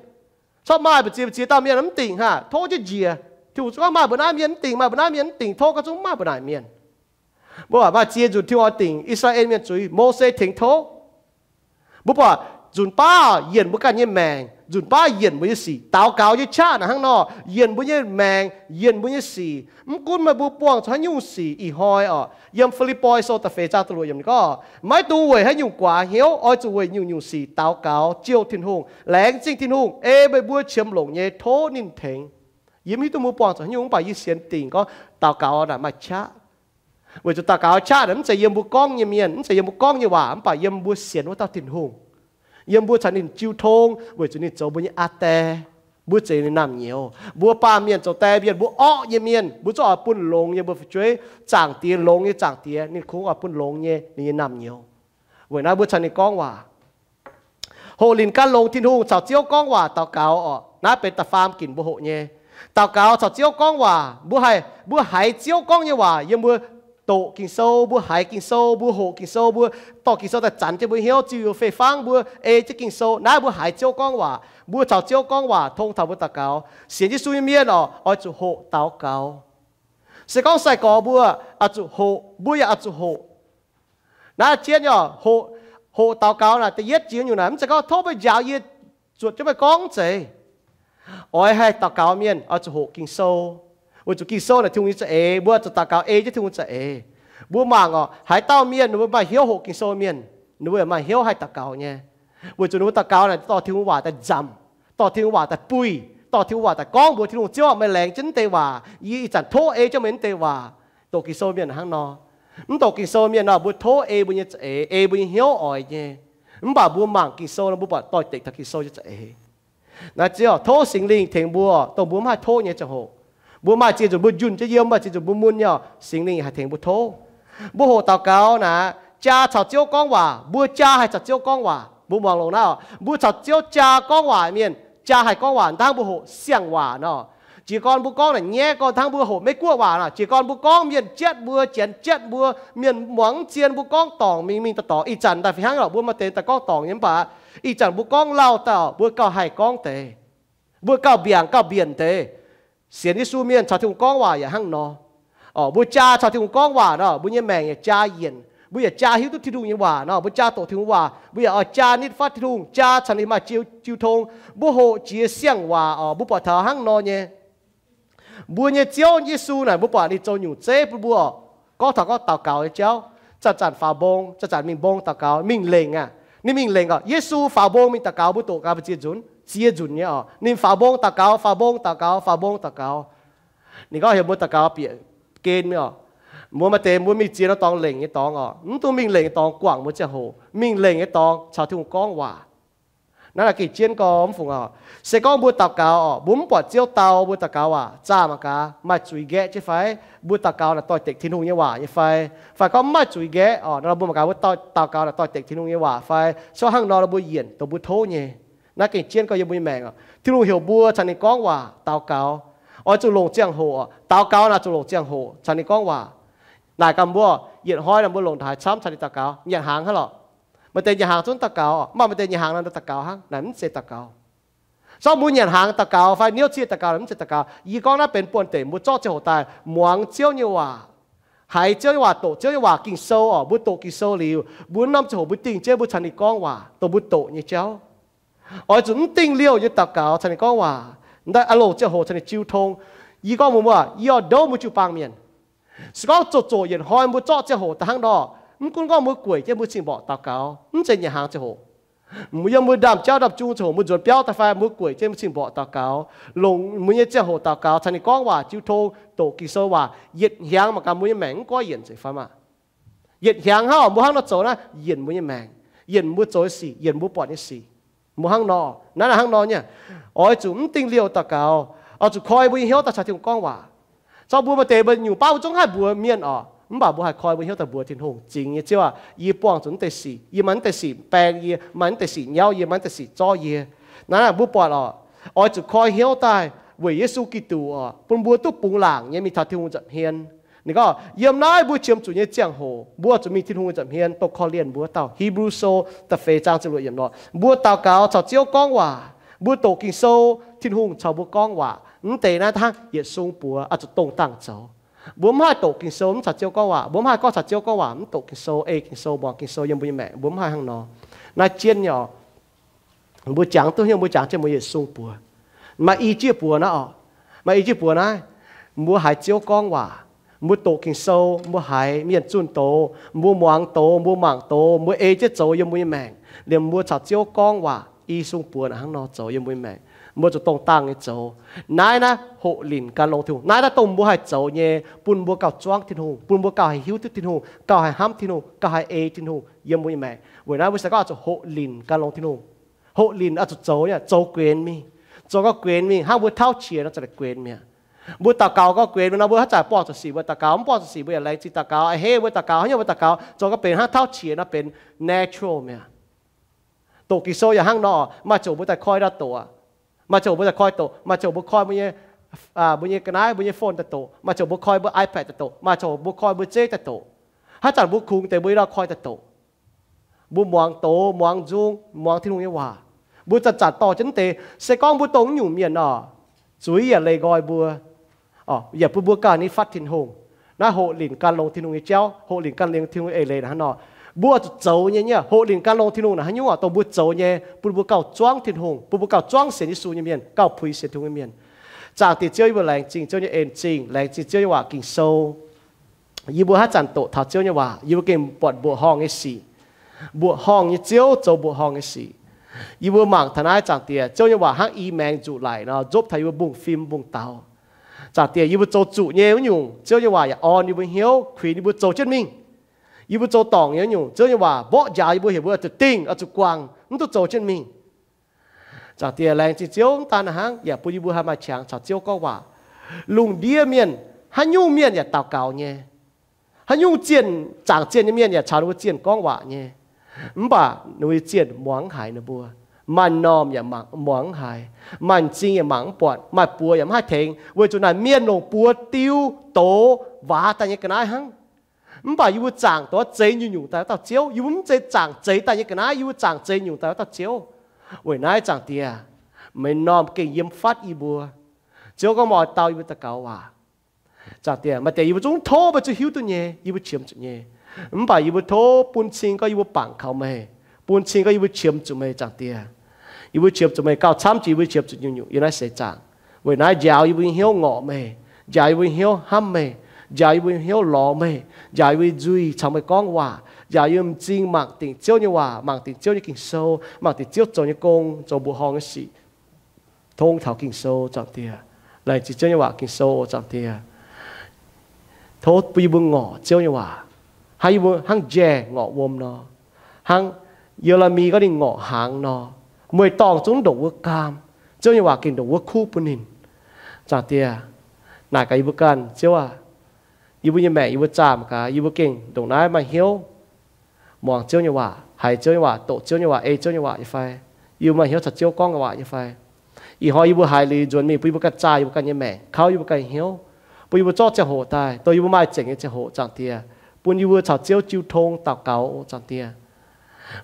Corc maaih mbu'ziex mbu'ziex dauh mienh mv dingc haac, tov jienv njiec. Tin-Hungh gorngv maaih mbuo naaiv mienh mv dingc, maaih mbuo naaiv mienh mv dingc, tov gau zungv maaih mbuo naaic mienh. Mbuo buatc maaih ziex nzunc Tin-Hungh oix dingc I^saa^laa^en Mienh zuiz, Mose tengx tov. Mbuo buatc nzunc baav yienc mbuo ganh nyei maengc, nzunc baav yienc mbuo nyei sic. Daux gaux nyei qaqv naaic hnangv nor, yienc mbuo nyei maengc, yienc mbuo nyei sic. Mv gunv meih mbuo buangh zuqc haaix nyungc sic ih hnoi oc, yiem Fi^lipv^poi Sou da'feix zaang da'luoqc yiemc ninh gorngv, maiv dungx weic haaix nyungc guaax hnyouv, oix zuqc weic nyungc-nyungc sic daux gaux jouh Tin-Hungh, laengz zingh Tin-Hungh ei meih mbuo qiemx longc nyei tov ninh tengx. Yie mv hiuv duqv mbuo buangh zuqc haaix nyungc, mv baac yie sienx dingc gorngv daux gaux naaic maaih qaqv. Weic zuqc daux gaux qaqv naaic mv zeiz yiem mbuo gorngv nyei mienh, mv zeiz yiem mbuo gorngv nyei waac, mv baac yiem mbuo sienx wuov dauh Tin-Hungh. Yiem mbuo caux ninh jiu tong, weic zuqc ninh zoux mbuo nyei aa die. Mbuo zeiz ninh naamh nyouz. Mbuo baamh mienh zoux die mienh, mbuo orqv nyei mienh, mbuo zungv oix bun longx nyei mbuo fu'jueiv, Zaangc Diex longx nyei Zaangc Diex, ninh kungx oix bun longx nyei ninh nyei naamh nyouz. Weic naaiv mbuo caux ninh gorngv waac. Hoqc linc gan longx Tin-Hungh caux Ziouv gorngv waac daux gaux oc. Naaiv benx da'faam ginc mbuo hoqc nyei. Daux gaux caux Ziouv gorngv waac, mbuo haih, mbuo haiz Ziouv gorngv nyei waac yiem mbuo doqc Ging-Sou, mbuo haiz Ging-Sou, mbuo hoqc Ging-Sou, mbuo dorh Ging-Sou daaih zanc jienv mbuo hnyouv, ziux fei-fangv mbuo, ei jienv Ging-Sou. Naaiv mbuo haiz Ziouv gorngv waac, mbuo caux Ziouv gorngv waac tong taux mbuo daux gaux. Sienx Yesu nyei mienh oc, oix zuqc hoqc daux gaux. Se gorngv sai-gorx mbuo oix zuqc hoqc, mbuo yaac oix zuqc hoqc. Naaiv jienv nyei oc, hoqc daux gaux naaic da'yietv jiex nyungc naaic, mv zeiz gorngv tov meih njaaux yie zuotc jienv meih gorngv mv zeiz. Oix haih daux gaux mienh oix zuqc hoqc Ging-Sou. Weic zuqc Ging-Sou naaic Tin-Hungh nyei za'eix, mbuo zuqc daux gaux ei jienv Tin-Hungh za'eix. Mbuo mangc oc, haaix dauh mienh ninh mbuo maaih hnyouv hoqc Ging-Sou mienh, ninh mbuo yaac maaih hnyouv haih daux gaux nyei. Weic zuqc ninh mbuo daux gaux naaic dorh Tin-Hungh waac daaih nzamc, dorh Tin-Hungh waac daaih buih, dorh Tin-Hungh waac daaih gorngv mbuox Tin-Hungh, Ziouv aac, meih laengz jienv naaiv deix waac, yie ih zanc tov ei jienv meih naaiv deix waac. Doqc Ging-Sou mienh hnangv nor. Mv doqc Ging-Sou mienh nor, mbuo tov ei mbuo nyei za'eix, ei mbuo nyei hnyouv oix nyei. Mv baac mbuo mangc Ging-Sou nor, mbuo buatc doix-dekc taux Ging-Sou nyei za'eix. Naaiv ziouc tov Singx Lingh tengx mbuo, dongh mbuo mv haih tov nyei ziangh hoc. Mbuo maaih ziex nzunc mbuo njunh jienv yiem, maaih ziex nzunc mbuo mun nyei, Singx Lingh haih tengx mbuo tov. Mbuo hoqc daux gaux naaic, jaa caux Ziouv gorngv waac, mbuo jaa haih caux Ziouv gorngv waac. Mbuo muangx longx naaiv oc, mbuo caux Ziouv jaa gorngv waac mienh, jaa haih gorngv waac, hnangv mbuo hoqc siang-waac nor. Jiez gorn mbuo gorngv naaic nyaiv gorn hnangv mbuo hoqc Meiv-Guoqv waac nor. Jiez gorn mbuo gorngv mienh jatv mbuo, janx jatv mbuo, mienh muangx mv zien, mbuo gorngv dorngc mingh mingh dorh dorngc. Ih zanc daaih fih hnangv oc, mbuo maaih deix daaih gorngv dorngc nyei, mv baac ih zanc mbuo gorngv lauh daaih oc, mbuo gauh haih gorngv deix. Mbuo gauh mbiaangc gauh mbienc deix. Sienx Yesu mienh caux Tin-Hungh gorngv waac yaac hnangv nor. Oc, mbuo jaa caux Tin-Hungh gorngv waac nor, mbuo nyei maengc yaac jaa yienc. Mbuo yaac jaa hiuv duqv Tin-Hungh nyei waac nor, mbuo jaa doqc Tin-Hungh waac, mbuo yaac oix jaa nitv fatv Tin-Hungh, jaa caux ninh maaih jiu, jiu tong. Mbuo hoqc jiex siang-waac oc, mbuo buatc taux hnangv nor nyei. Mbuo nyei Ziouv Yesu naaic, mbuo buatc ninh zoux nyungc zeiv bun mbuo oc. Gorngv taux gorngv daux gaux nyei jauv, zanc-zanc faaux mbong, zanc-zanc mingh mbong daux gaux, mingh lengc aqv. Ninh mingh lengc oc. Yesu faaux mbong mingh daux gaux, mbuo doqc gaax mbu'ziex nzunc, ziex nzunc nyei oc. Ninh faaux mbong daux gaux, faaux mbong daux gaux, faaux mbong daux gaux. Ninh gorngv heuc mbuo daux gaux bieqc gen mingh oc. Mbuo maaih deix mbuo mingh ziex norm dorngx lengc nyei dorngx oc. Mv dungx mingh lengc nyei dorngx guangc mbuo ziangh hoc. Mingh lengc nyei dorngx caux Tin-Hungh gorngv waac. Naaiv naaic gengh jienv gorngv mv fungc oc. Se gorngv mbuo daux gaux oc, mbuo mv buatc Ziouv dau, mbuo daux gaux waac zaah mangc gaax maaih zuiz nqaeqv jienv fai? Mbuo daux gaux naaic doix-dekc Tin-Hungh nyei waac nyei fai? Fai gorngv mv maaih zuiz nqaeqv oc, nor mbuo mangc gaax mbuo daux gaux naaic doix-dekc Tin-Hungh nyei waac fai? Se gorngv hnangv nor, mbuo yienc dongh mbuo tov nyei. Naaiv gengh jienv gorngv yiem mbuo nyei maengc oc. Tin-Hungh heuc mbuo caux ninh gorngv waac daux gaux. Oix zuqc longc ziangh hoc oc. Daux gaux naaic zuqc longc ziangh hoc caux ninh gorngv waac. Naaic gaax mbuo, yietc hnoi naaic mbuo longc haaix camv caux ninh daux gaux? Nyanc hnaangx hnangv lorqc. Maaih deix nyanc hnaangx zungv daux gaux, maaih deix nyanc hnaangx naaic daux gaux hnangv. Naaic mv zeiz daux gaux. Zorqv mbuo nyanc hnaangx daux gaux fai niouv cie daux gaux, naaic mv zeiz daux gaux. Yie gorngv naaiv benx buonv-deic mbuo zorqv ziangh hoc daaih muangx Ziouv nyei waac, haiz Ziouv nyei waac, doqc Ziouv nyei waac Ging-Sou oc. Mbuo doqc Ging-Sou liuz, mbuo norm ziangh hoc mbuo dingh jienv mbuo caux ninh gorngv waac, dongh mbuo doqc nyei jauv. Oix zuqc mv dingh liouh nyei daux gaux caux ninh gorngv waac. Ndaaih longc ziangh hoc caux ninh jiu tong. Yie gorngv mbuox mbuo, yie oix ndouv mbuo jiu-baang mienh. Se gorngv zoqc zoqc yietc hnoi mbuo zorqv ziangh hoc daaih hnangv nor, mv gunv gorngv mbuo gueic jienv mbuo cing-mborqc daux gaux, mv zeiz nyanc hnaangx ziangh hoc. Mbuo yiem mbuo ndaamv-jauv ndaamv-jung ziangh hoc mbuo nzuonx biauv daaih fai mbuo gueic jienv mbuo cing-mborqc daux gaux, longc mbuo nyei ziangh hoc daux gaux caux ninh gorngv waac, jiu tong, doqc Ging-Sou waac, yietc hnyangx mangc gaax mbuo nyei maengc mv goiv yienc nzengc fai maah? Yietc hnyangx hnangv mbuo hnangv nor zoux naaiv, yienc mbuo nyei maengc, yienc mbuo zoux nyei sic, yienc mbuo buatc nyei sic. Mbuo hnangv nor, naaiv naaiv hnangv nor nyei. Oix zuqc mv dingh liouh daux gaux, oix zuqc koi mbuo nyei hnyouv daaih caux Tin-Hungh gorngv waac. Caux mbuo maaih deix mbuo nyungc baav mbuo zungv haih mbuox mienh oc, mv baac mbuo haih koi mbuo hnyouv daaih mbuox Tin-Hungh, Zingx nyei Ziouv aac, yie buangh zuqc naaiv deix sic, yie maaih naaiv deix sic baeng yie, maaih naaiv deix sic nyauv yie, maaih naaiv deix sic zorv yie. Naaiv mbuo buatc oc, oix zuqc koi hnyouv daaih weic Yesu Giduc oc, bun mbuo duqv bungx laangc nyei mingh taux Tin-Hungh nza'hmien. Ninh gorngv, yiem naaiv mbuo qiemx zuqc nyei ziangh hoc mbuo zuqc mingh Tin-Hungh nza'hmien dongh korv-lienh mbuo dauh. Hipv^lu Sou da'feix zaang ziepc luoqc yiemc nor, mbuo daux gaux caux Ziouv gorngv waac, mbuo doqc Ging-Sou, Tin-Hungh caux mbuo gorngv waac. Mv deix naaiv hnangv yietc sung buoz oix zuqc dongh dangh zoux. Mbuo mv haih doqc Ging-Sou mv caux Ziouv gorngv waac, mbuo mv haih gorngv caux Ziouv gorngv waac mv doqc Ging-Sou, ei Ging-Sou, muangx Ging-Sou yiem mbuo nyei maengc, mbuo mv haih hnangv nor. Naaiv jienv nyei oc. Mbuo jangx duqv hnyouv, mbuo jangx jienv mbuo yietc sung buoz. Maaih i jieqv buoz naaiv oc. Maaih i jieqv buoz naaiv, mbuo haiz Ziouv gorngv waac, mbuo doqc Ging-Sou, mbuo haiz mienh zunh doz, mbuo muangx doz, mbuo mangc doz, mbuo ei jienv zoux yiem mbuo nyei maengc, liemh mbuo caux Ziouv gorngv waac, i sung buoz naaic hnangv nor zoux yiem mbuo nyei maengc. Mbuo zuqc dongh dangh nyei zoux. Naaiv naaiv hoqc linc gan longx Tin-Hungh. Naaiv naaiv dongh mbuo haih zoux nyei, bun mbuo gauh zuangv Tin-Hungh, bun mbuo gauh haih hiuv duqv Tin-Hungh, gauh haih hnamv Tin-Hungh, gauh haih ei Tin-Hungh yiem mbuo nyei maengc. Weic naaiv mbuo se gorngv oix zuqc hoqc linc gan longx Tin-Hungh. Hoqc linc oix zuqc zoux, zoux guenx mingh. Zoux gauh guenx mingh hnangv mbuo tauv qiex nor, za'gengh guenx mi'aqv. Mbuo daux gaux gauh guenx mingh nor, mbuo haaix zanc buangh zuqc sic mbuo daux gaux, mv buangh zuqc sic mbuo yaac laengz zingh daux gaux. A'hneiv mbuo daux gaux, haaix nyungc mbuo daux gaux, zoux gauh benx hnangv tauv qiex nor benx natural mi'aqv. Doqc Ging-Sou yaac hnangv nor, maaih ziangh hoc mbuo daaih koi ndau-doqc aqv. Maaih ziangh hoc mbuo daaih koi doqc, maaih ziangh hoc mbuo koi mbuo nyei, mbuo nyei ga'naaiv, mbuo nyei phone daaih doqc, maaih ziangh hoc mbuo koi mbuo iPad daaih doqc, maaih ziangh hoc mbuo koi mbuo zeiv daaih doqc. Haaix zanc mbuo kungx deix mbuo i ndau koi daaih doqc. Mbuo muangx doz, muangx nzung, muangx Tin-Hungh nyei waac. Mbuo zanc-zanc dorh jienv mv deix. Se gorngv mbuo dongh naaiv nyungc mienh nor, zuiz yaac leih nqoi mbuo, yaac bun mbuo gauh ninh fatv Tin-Hungh. Naaiv hoqc linc gan longx Tin-Hungh nyei jauv, hoqc linc gan longx Tin-Hungh eix leiz naaic hnangv nor. Mbuo oix zuqc zoux nyei, nyei hoqc linc gan longx Tin-Hungh naaic haaix nyungc oc, dongh mbuo zoux nyei, bun mbuo gauh zuangv Tin-Hungh, bun mbuo gauh zuangv sienx Yesu nyei mienh, gauh puix sienx Tin-Hungh nyei mienh. Zaangc Diex Ziouv, yie mbuo laengz zingh Ziouv nyei en-zingh, laengz zingh Ziouv nyei waac Ging-Sou. Yie mbuo haaix zanc doqc taux Ziouv nyei waac, yie mbuo gengh buatc mbuoqc horngh nyei sic, mbuoqc horngh nyei Ziouv zoux mbuoqc horngh nyei sic. Yie mbuo mangc taux naaiv, Zaangc Diex, Ziouv nyei waac hnangv i maengx nzuqc laic nor, nzopv taux yie mbuo mbungv fim mbungv daux. Zaangc Diex, yie mbuo zoux zuqc nyei wuov nyungc, Ziouv nyei waac yaac orn yie mbuo hnyouv, kuinx yie mbuo zoux jienv mingh. Yie mbuo zoux dorngc nyei wuov nyungc, Ziouv nyei waac mborqv njaaux yie mbuo, heuc mbuo oix zuqc dingh, oix zuqc guangc, mv duqv zoux jienv mingh. Zaangc Diex, laengz zingh Ziouv, mv daan hnangv yaac bun yie mbuo haih maaih qangx caux Ziouv gorngv waac. Lungh ndiev mienh, haaix nyungc mienh yaac daux gaux nyei. Haaix nyungc zienh, zaangc zienh nyei mienh yaac caux ninh mbuo zienh gorngv waac nyei. Mv baac ninh mbuo nyei zienh muangx mv haiz ninh mbuo. Maaih m'normh yaac muangx mv haiz. Maaih m'zing yaac mangc mv buatc. Maaih buoz yaac mv haih tengx, weic zuqc naaic mienh longc buoz diu, doz, waac daaih nyei ga'naaiv hnangv. Mv baac yie mbuo zaangc doz zeix nyungc-nyungc daaih wuov dauh Ziouv. Yie mbuo mv zeiz zaangc zeix daaih nyei ga'naaiv, yie mbuo zaangc zeix nyungc daaih wuov dauh Ziouv. Weic naaiv, Zaangc Diex, meih m'normh gengh yiem fatv yie mbuo. Ziouv gorngv meih oix dau yie mbuo daux gaux waac. Zaangc Diex, maaih deix yie mbuo zungv tov meih zuqc hiuv duqv nyei, yie mbuo qiemx zuqc nyei. Mv baac yie mbuo tov bun cing gorngv yie mbuo bangc kaux meih, bun cing gorngv yie mbuo qiemx zuqc meih, Zaangc Diex. Yie mbuo qiemx zuqc meih gauh camv jiex yie mbuo qiemx zuqc nyungc-nyungc yiem naaiv seix zaangc. Weic naaiv njaaux yie mbuo nyei hnyouv ngorc meih, njaaux yie mbuo nyei hnyouv hnamv meih, njaaux yie mbuo nyei hnyouv lorz meih, njaaux yie mbuo nyei nzuih caux meih gorngv waac, njaaux yie mbuo m'zing mangc dingc Ziouv nyei waac, mangc dingc Ziouv nyei Ging-Sou, mangc dingc Ziouv zoux nyei gong, zoux mbuoqc horngh nyei sic. Tong taux Ging-Sou, Zaangc Diex. Laengz zingh Ziouv nyei waac Ging-Sou oc, Zaangc Diex. Tov bun yie mbuo ngorc Ziouv nyei waac, hnangv yie mbuo hnangv njaeh ngorc wuom nor, hnangv Ye^le^mi gorngv ninh ngorc hnaangx nor, mueiz-dorngh zungv ndongc wuov gaam, Ziouv nyei waac gengh ndongc wuov kuv bun ninh. Zaangc Diex, naaic gaax yie mbuo ganh, Ziouv aac, yie mbuo nyei maengc yie mbuo zaah mangc gaax, yie mbuo gengh ndongc naaiv maaih hnyouv muangx Ziouv nyei waac, haiz Ziouv nyei waac, doqc Ziouv nyei waac, ei Ziouv nyei waac nyei fai? Yie mbuo maaih hnyouv caux Ziouv gorngv waac nyei fai? Ih hnoi yie mbuo haiz liuz nzuonx mingh bun yie mbuo ganh zaah yie mbuo ganh nyei maengc, kauv yie mbuo ganh hnyouv, bun yie mbuo zorqv ziangh hoc daaih, dongh yie mbuo maaih zengc nyei ziangh hoc, Zaangc Diex, bun yie mbuo caux Ziouv jiu tong daux gaux, Zaangc Diex.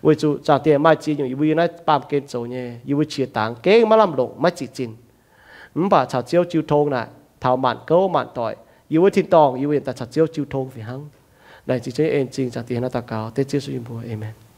Weic zuqc, Zaangc Diex, maaih ziex nyungc yie mbuo yiem naaiv baamh gen zoux nyei, yie mbuo qiex dangx gengh maiv lamh longc, maiv ziqc zinh. Mv baac caux Ziouv jiu tong naaic, taux maanc gouv maanc doic, yie mbuo tin-dorngh yie mbuo yaac daaih caux Ziouv jiu tong fih hnangv. Laengz zingh Ziouv nyei en-zingh, Zaangc Diex, naaiv daux gaux dengv Ziouv Yesu nyei mbuox. Aamen.